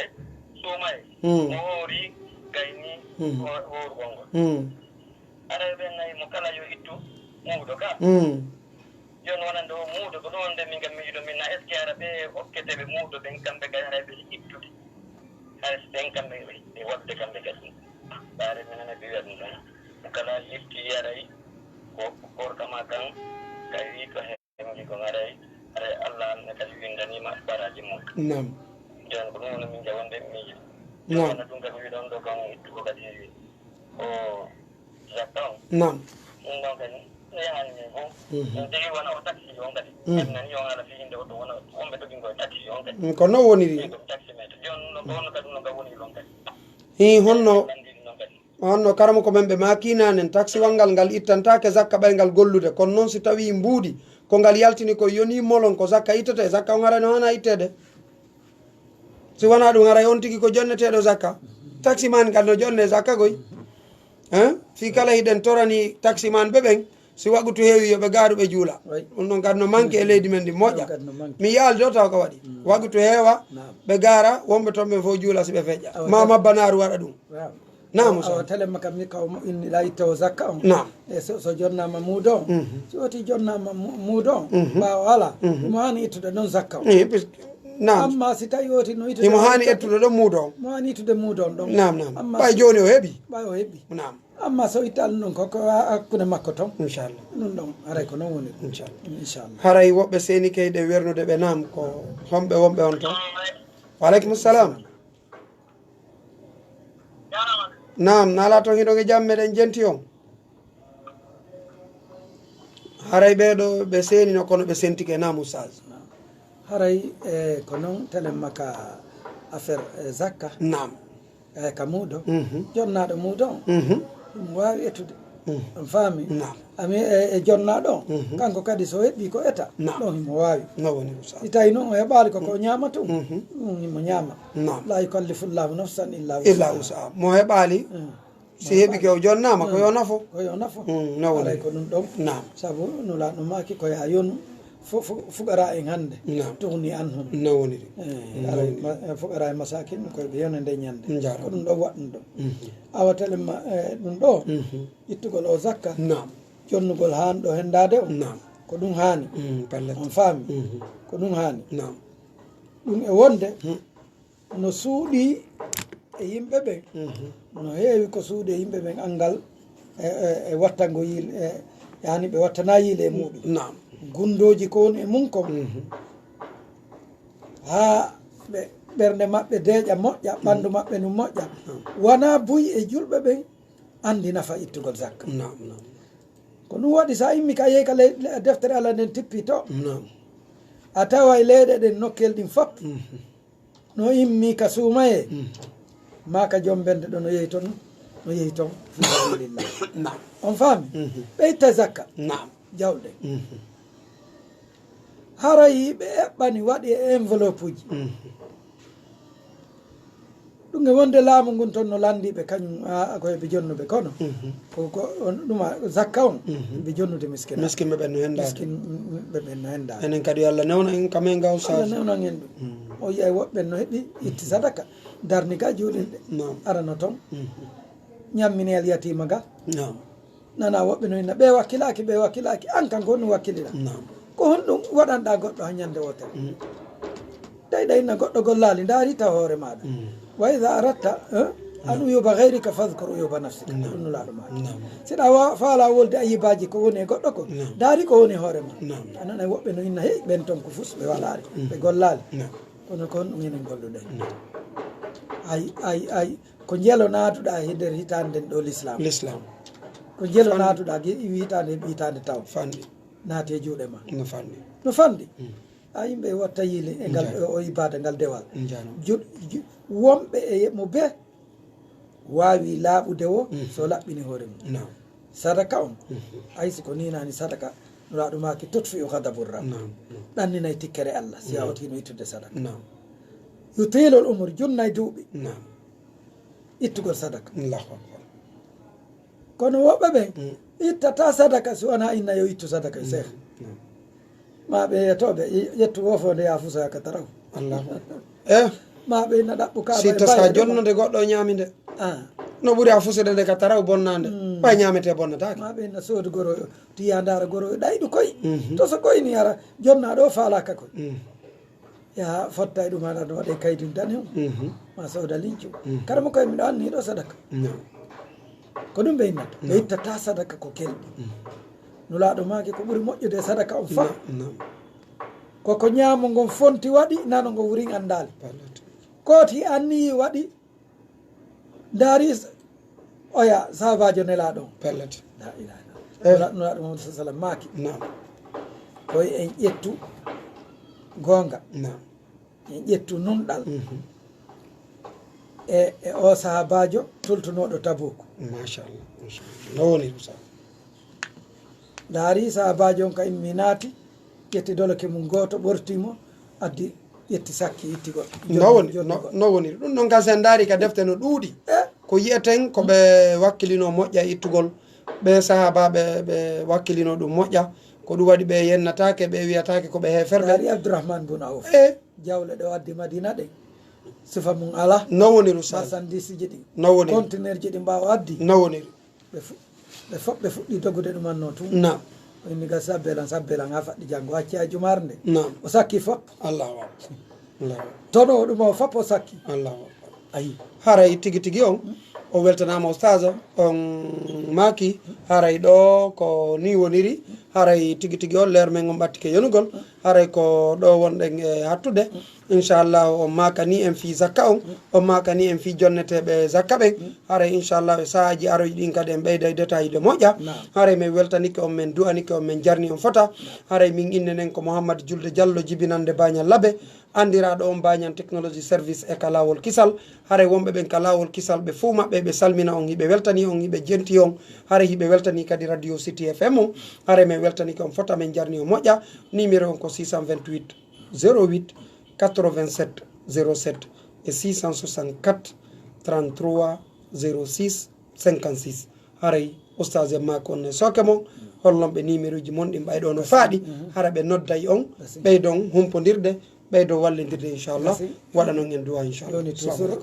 suumay. Mm. Mo hoori gayni, mhm, ho-, hoorugol ngol. Mm. Aray ɓen nayi mo kala yo ittu muudo ka. Mm. Jooni wonande o muudo ko ɗum wonde min kam miijuɗo min na est-ce que hara ɓe okkete ɓe muudo ɓen kamɓe kadi haray ɓe ittude. Haray so ɓen kamɓe ɓe waɗude kamɓe kadi. Ɓaare minen e ɓe wiya ɗum ɗon. Mo kala itti yaray ko korka ma kan kay wi ko he. Ɓe ngi ko ngaray, haray Allah ne kadi windaniima baraaji mum. Naam. Jooni ko ɗum woni min jawande miijo. Naam. Wona ɗum kadi wiɗon ɗo kam ittugo kadi o zakka on. Naam. Ɗum ɗon kadi no yahani min fof. Mhm. Ɗum tigi wona o taxi on kadi. Mhm. Kadi nani on ala fii hinde o ɗum wona wonɓe togingol taxi on kadi. Mm, ko non woniri. Ɗum taxi meter. Jooni ɗum ɗon ko ɗum ɗon kam woni ɗon kadi. Hii, honno? Lanndi ɗum ɗon kadi. Honno karamoko men ɓe maaki nanen, taksiwal ngal, ngal ittantaake zakka ɓay ngal gollude, kono noon si tawii mbuuɗi, ko ngal yaltini ko yonii molon, ko zakka ittete, zakka on haray no haanaa itteede? Si wanaa ɗum, haray on tigi ko jonneteeɗo zakka. Taksimaan ngal no jonnee zakka koy. Hein? Fii kala hiɗen torani taksimaan ɓe ɓen, si wagutu heewi, yo ɓe gaaru ɓe juula. Wi. Ɗum ɗon kadi no manki e leydi men ndi moƴƴa. Ɗum kadi no manki. Mi yaali ɗo taw ko waɗi. Mm. Wagutu heewa, naam, ɓe gaara, wonɓe toon ɓen fof juula si ɓe feƴƴa. Awa, ma kadi mabba naaru waɗa ɗum. Waaw. Naam, awa, Ousmane. Tele makka mi kaw mo inni la itto zakka on. Naam. E so, so jonnaama muudo on. Mhm. Si woti jonnaama mu-, muudo on, mhm, ɓaawo ala, mhm, mo haani ittude ɗon zakka on. Eh, puisque, naam. Amma si tawi woti no ittude, imo haani ittude ɗon muudo on. Mo haani ittude muudo on ɗon. Naam, naam. Amma ɓay si jooni o heɓi. Ɓay o heɓi. Naam. Amma so ittaali ɗum ɗon ko, ko ha-, hakkunde makko ton. Inchallah. Ɗum ɗon, haray ko non woni. Inchallah. Inchallah. Haray woɓɓe seeni kayɗe wernude ɓe, naam, ko homɓe wonɓe on ton? Wa aleykum salam. Naam, naalaa toon hiɗon e jam, meɗen jenti on. Haray ɓee ɗo ɓe seenino, kono ɓe sentike, naam, Oustaz. Haray, e, ko non telen makka affaire, e, zakka. Naam. E, ka muudo. Mhm. Jonnaaɗo muudo on. Mhm. Ɗum waawi ettude. Mhm. On faami? Naam. Ami e, e jonnaaɗo on. Mhm. Kanko kadi so heɓi ko eta. Naam. Ɗon himo waawi. No woni, Oustaz. Si tawi noon o heɓaali ko, ko, mhm, ñaama tun. Mhm. Ɗum himo ñaama. Naam. La yukallifullahu nafsan illa, illa wus'aha. Wus'aha. Mo heɓaali, mm, si heɓike o jonnaama, ko yo nafo. Ko yo nafo. Mm, no woni. Haray ko ɗum ɗon. Naam. Sabu Nulaaɗo maaki ko yaa yonu fu-, fu-, fuqara en hannde. Naam. Tugni anhum. No woniri. Eh, no woniri. Haray ma-, eh, fuqara e masaakin ko ɓe yonande ñande. Njaaraama. Ko ɗum ɗon waɗɗum ɗon. Mhm. Awa telen ma, eh, ɗum ɗo, mhm, ittugol o zakka. Naam. Jonnugol haan ɗo henndaade o. Naam. Ko ɗum haani. Mm, pellet. On faami? Mhm. Ko ɗum haani. Naam. Ɗum e wonde, hmm, no suuɗi e yimɓe ɓen. Mhm. No heewi ko suuɗi e yimɓe ɓen anngal e, e, e wattango yiil-, e, yaani ɓe wattanaa yiile e muuɗum. Naam. Gunndooji ko woni e mum kon. Mhm. Haa ɓe, ɓernde maɓɓe deeƴa moƴƴa, ɓanndu maɓɓe ndun moƴƴa. Naam. Wanaa buy e julɓe ɓen anndi nafa ittugol zakka. Naam, naam. Ko ɗum waɗi so a immi ka yehi ka ley, le-, deftere Allah nden tippi to. Naam. A taway leyɗe ɗen nokkel ɗin fop. Mhm. No immi ka suumayee, mm, maa ka jombende ɗo no yehi ton, no yehi ton fi sabilillah. Naam. On faami? Mhm. Ɓe itta zakka. Naam. Jawɗe. Mhm. Haray ɓe eɓɓani waɗi e enveloppe uji. Mhm. Ɗum Wonde laamu ngun toon no lanndii ɓe kañum, a, ko ɓe jonnuɓe kono. Mhm. Ko, ko on, ɗum a, zakka on, Mhm. ɓe jonnude miskin. Miskin ɓe ɓen no henndaade. Miskin ɓe ɓen no henndaade. Enen kadi yo Allah newna en kam en ga Allah ustaas. Newnan en ɗum. Mm. O yi'ay woɓɓe no heɓi itti sadaka, darni ka juuɗe ɗe. Naam. Arano toon. Mhm. Ñammineel yatiima ga. Naam. Nana woɓɓe no inna, "Ɓe wakkilaaki, ɓe wakkilaaki." An kan ko honɗum wakkilira? Naam. Ko honɗum waɗanɗa goɗɗo ha ñande wootere? Mm. Tawi ɗa inna goɗɗo gollaali, ndaari taw hoore maaɗa. Mm. "Wa idha aratta, eh, an Naam. uyuba ghayrika fadhkur uyuba nafsika." Naam. Ɗum Nulaaɗo maaki. Naam. Si ɗa wa-, faala wolde ayibaaji ko woni e goɗɗo ko, Naam. ndaari ko woni e hoore ma. Naam. A nana woɓɓe no inna, "Hey, ɓen ton ko fus, ɓe walaari, Mm. ɓe gollaali." Naam. Kono ko honɗum enen golluɗen? Naam. Ay, ay, ay. Ko njelo naatuɗa e nder hitaande nden ɗo l'islam. L'islam. Ko njelo Fanɗi. naatuɗa gi-, hitaande, hitaande taw. Fanɗi. Naati e juuɗe ma. No fanɗi. No fanɗi. Mm. A yimɓe watta yiile e ngal, Njaano. o, o ibada ngal dewal. Njaano. Ju-, ju-, wonɓe e mo be waawi laaɓude wo Mm. so laɓɓini hoore mum. Naam. Sadaka on, Mhm. ay si ko ninani sadaka, Nulaaɗo maaki, "Tutfi'u ghadabu Rabb." Naam, naam. Ɗanninay tikkere Allah, si a Naam. hotiino ittude sadaka. Naam. Yutilul umur, junnay duuɓi. Naam. Ittugol sadaka. Allahu akbar. Kono woɓɓe ɓen, Mm. ittata sadaka si wona inna yo ittu sadaka e Mm. seeha. Naam. Ma ɓe yetooɓe, i-, ƴettu wofo nde yaafusa ka taraw. Allahu akbar. Eh, Ma ɓe inna ɗaɓɓu kaaba si e tasa bayre jonno ɗum. Nde goɗɗo ñaami nde. Ah. No ɓuri a fusude nde ka taraw bonnande. Mm. Ɓay ñaamete bonnataake. Ma ɓe inna soodu goro, tiya ndaara goro, ɗayɗu koy. Mhm. To so koy ni ara, jonna ɗo faalaka koy. Mm. Ya fotta e ɗum aɗa waɗe kaydin dane. Mhm. Ma sooda lincu. Mhm. Kara mo koy miɗo anni ɗo sadaka. No. Ko ɗum ɓe innata. No. Ɓe ittata sadaka ko kelɗi. Mm. Nulaaɗo maaki ko ɓuri moƴƴude e sadaka on fof. No, no. Ko ko ñaamo ngon fonti waɗi, nano ngo wurin anndaali. Pellet. Kooti anniyi waɗi, ndaari s-, oya sahabaajo nelaaɗo on. Pellet. La ilaha illallah. Eh. Nula-, Nulaaɗo Muhammad sallallahu alaihi wasallam maaki. Naam. Ko en ƴettu goonga. Naam. En ƴettu nunɗal. Mhm. E, e o sahabaajo toltunooɗo Tabuuku. Machallah, machallah. No woni, Ustaz? Ndaari sahabaajo on ka immi naati, ƴetti doloke mum gooto, ɓorti mo, addi, ƴetti sakki, itti goɗɗo. No woni, jonni no, goɗɗo. No woni. Ɗum ɗon kan, si en ndaari ka defte no ɗuuɗi. Eh? Ko yi'eten ko ɓe wakkilino moƴƴa ittugol. Ɓe sahabaaɓe ɓe wakkilino ɗum moƴƴa. Ko ɗum waɗi ɓe yennataake, ɓe wiyataake ko ɓe heeferɓe. Ndaari Abdourahmane bun Awf. Eh? Jawle ɗe o addi Madina ɗen. Sifa mum alaa. No woniri, Ustaz? Marchandise ji ɗin. No woniri? Conteneur ji ɗin ɓaawo addi. No woniri? Ɓe fu-, ɓe fof ɓe fuɗɗi dogude ɗumanno tun. Naam. O inni ga sabbe lan, sabbe lan, haa faɗɗi janngo, o acci haa jumaare nde. Naam. O sakki fof. Allahu akbar. Allahu akbar. Tono o ɗum o fof o sakki. Allahu akbar. Ayi. Haray tigi tigi on, o weltanaama ustaz, on maaki, haray ɗo ko ni woniri, haray tigi tigi on leer men on ɓattike yonugol, haray ko ɗo wonɗen e hattude. Inchallah, on maakani en fii zakka on, on maakani en fii jonneteeɓe zakka ɓen. Haray inchallah, e sahaaji aroy ɗin kadi en ɓeyday détail de moƴƴa. Naam. Haray men weltanike on, men du'anike on, men jarni on fota. Naam. Haray min innde nden ko Mouhammad Julde Diallo, jibinande Bañal Labe, anndiraaɗo on Bañal Technologie Service e ka laawol kisal. Haray wonɓe ɓen ka laawol kisal, ɓe fow maɓɓe, ɓe salmina on, hiɓe weltani on, hiɓe jenti on. Haray hiɓe weltani kadi Radio City F M on. Haray men weltanike on fota, men jarni on moƴƴa. Numéro on ko six cent vingt-huit, zéro huit, quatre-vingt-sept, zéro sept e six cent soixante-quatre, trente-trois, zéro six, cinquante-six. Haray ustaz en maaki on e sooke mon, hollon ɓe numéro ji mon ɗin ɓay ɗo no faaɗi, hara ɓe nodday on, ɓeydon humpondirde, ɓeydon wallindirde inchallah, waɗanon en du'a inchallah. Joni toujours,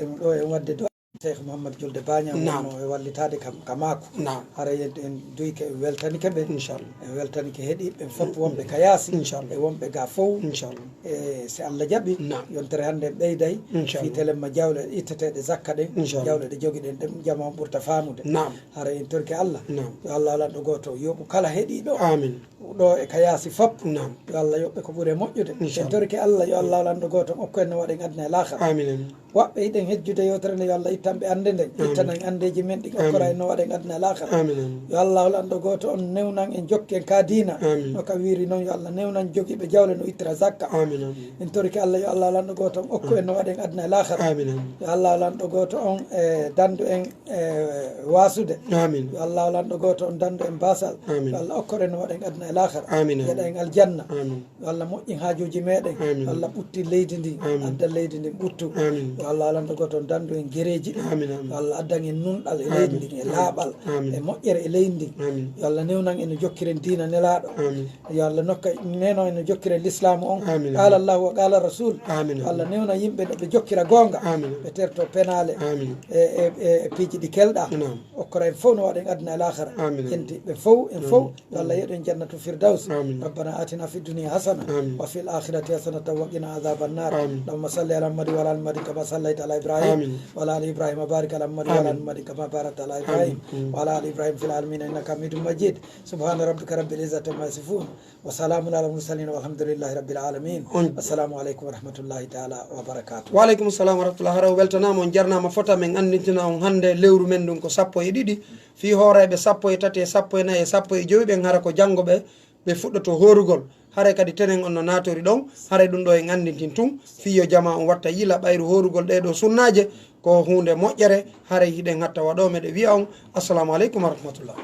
em ɗo e wadde du'a. Cheikh Mouhammad Julde Baña Naam. Wonno e wallitaade kam, ka maaku. Naam. Haray en, en duyke, en weltanike ɓe. Inchallah. En weltanike heɗiiɓe ɓen fof, wonɓe ka yaasi. Inchallah. E wonɓe ga fow. Inchallah. E si Allah jaɓi, Naam. Yontere hannde en ɓeyday. Inchallah. Fii telemma jawle itteteeɗe zakka ɗen. Inchallah. Jawle ɗe jogiɗen ɗen, jama on ɓurta faamude. Naam. Haray en torike Allah. Naam. Yo Allah lanɗo gooto yoɓu kala heɗiiɗo. Amin. Ɗo e ka yaasi fof. Naam. Yo Allah yoɓ ɓe ko ɓuri moƴƴude. Inchallah. En torike Allah, yo Allah lanɗo gooto okku en no waɗen aduna e laakara. Amin, amin. Woɓɓe hiɗen hejjude yewtere nde, yo Allah ittan ɓe annde nden, Amin. Ittana en anndeeji men ɗin, Amin. Okkora en no waɗen aduna e laakara. Amin, amin. Yo Allah lanɗo gooto on newnan en, jokki en ka diina. Amin. No ka wiiri non, yo Allah newnan jogiiɓe jawle no ittira zakka. Amin, amin. En torike Allah, yo Allah lanɗo gooto on okku en no waɗen aduna e laakara. Amin, amin. Yo Allah lanɗo gooto on, e, dandu en, e, waasude. Amin. Yo Allah lanɗo gooto on dandu en baasal. Amin. Yo Allah okkor en no waɗen aduna e laakara. Amin, amin. Yeɗa en aljanna. Amin. Yo Allah moƴƴin haajuuji meɗen. Amin. Yo Allah ɓuttin leydi ndin. Amin. Adda leydi ndin ɓuttu. Amin. Yo Allah alanto gooto on dandu en gereeji ɗin. Amin, amin. Yo Allah addan en nunɗal e leydi ndin, e laaɓal, e moƴƴere e leydi ndin. Amin. Yo Allah newnan en no jokkiren diina Nelaaɗo. Amin. Yo Allah nokka, neno en no jokkiren lislaamu on. Amin, amin. Qala Allahu wa qala Rasul. Amin, amin. Yo Allah newna yimɓe no ɓe jokkira goonga. Amin. Ɓe terto penaale. Amin. E, e, e, e piiji ɗi kelɗa. Naam. Okkora en fof no waɗen aduna e laakhara. Amin, amin. Ƴenti ɓe fof, en fof. Amin. Yo Allah yeɗu en jannatu firdaws. Amin. ربنا آتنا في الدنيا حسنة، آمين. وفي الآخرة حسنة وقنا عذاب النار. آمين. اللهم صل على محمد وعلى آل محمد كما صليت على إبراهيم، آمين. وعلى آل إبراهيم وبارك على محمد وعلى آل، آمين. محمد كما باركت على إبراهيم، آمين. وعلى آل إبراهيم في العالمين إنك حميد مجيد. سبحان ربك رب العزة عما يصفون، وسلام على المرسلين والحمد لله رب العالمين. On. السلام عليكم ورحمة الله تعالى وبركاته. Wa aleykum salam wa rahmatullah. Hara o weltanaama, on jarnaama fota. Men anndintina on hannde lewru men ndun ko sappo e ɗiɗi. Fii hooreeɓe sappo e tati e sappo e nayi e sappo e jowi ɓen, hara ko janngo ɓe, ɓe fuɗɗoto hoorugol. Haray kadi tenen on no naatori ɗon, haray ɗun ɗoo en anndintin tun, fii yo jamaa on watta yila ɓayru hoorugol ɗee ɗoo sunnaaje, ko huunde moƴƴere, haray hiɗen hatta waɗoo meɗen wi'a on, Assalamu aleykum wa rahmatullah.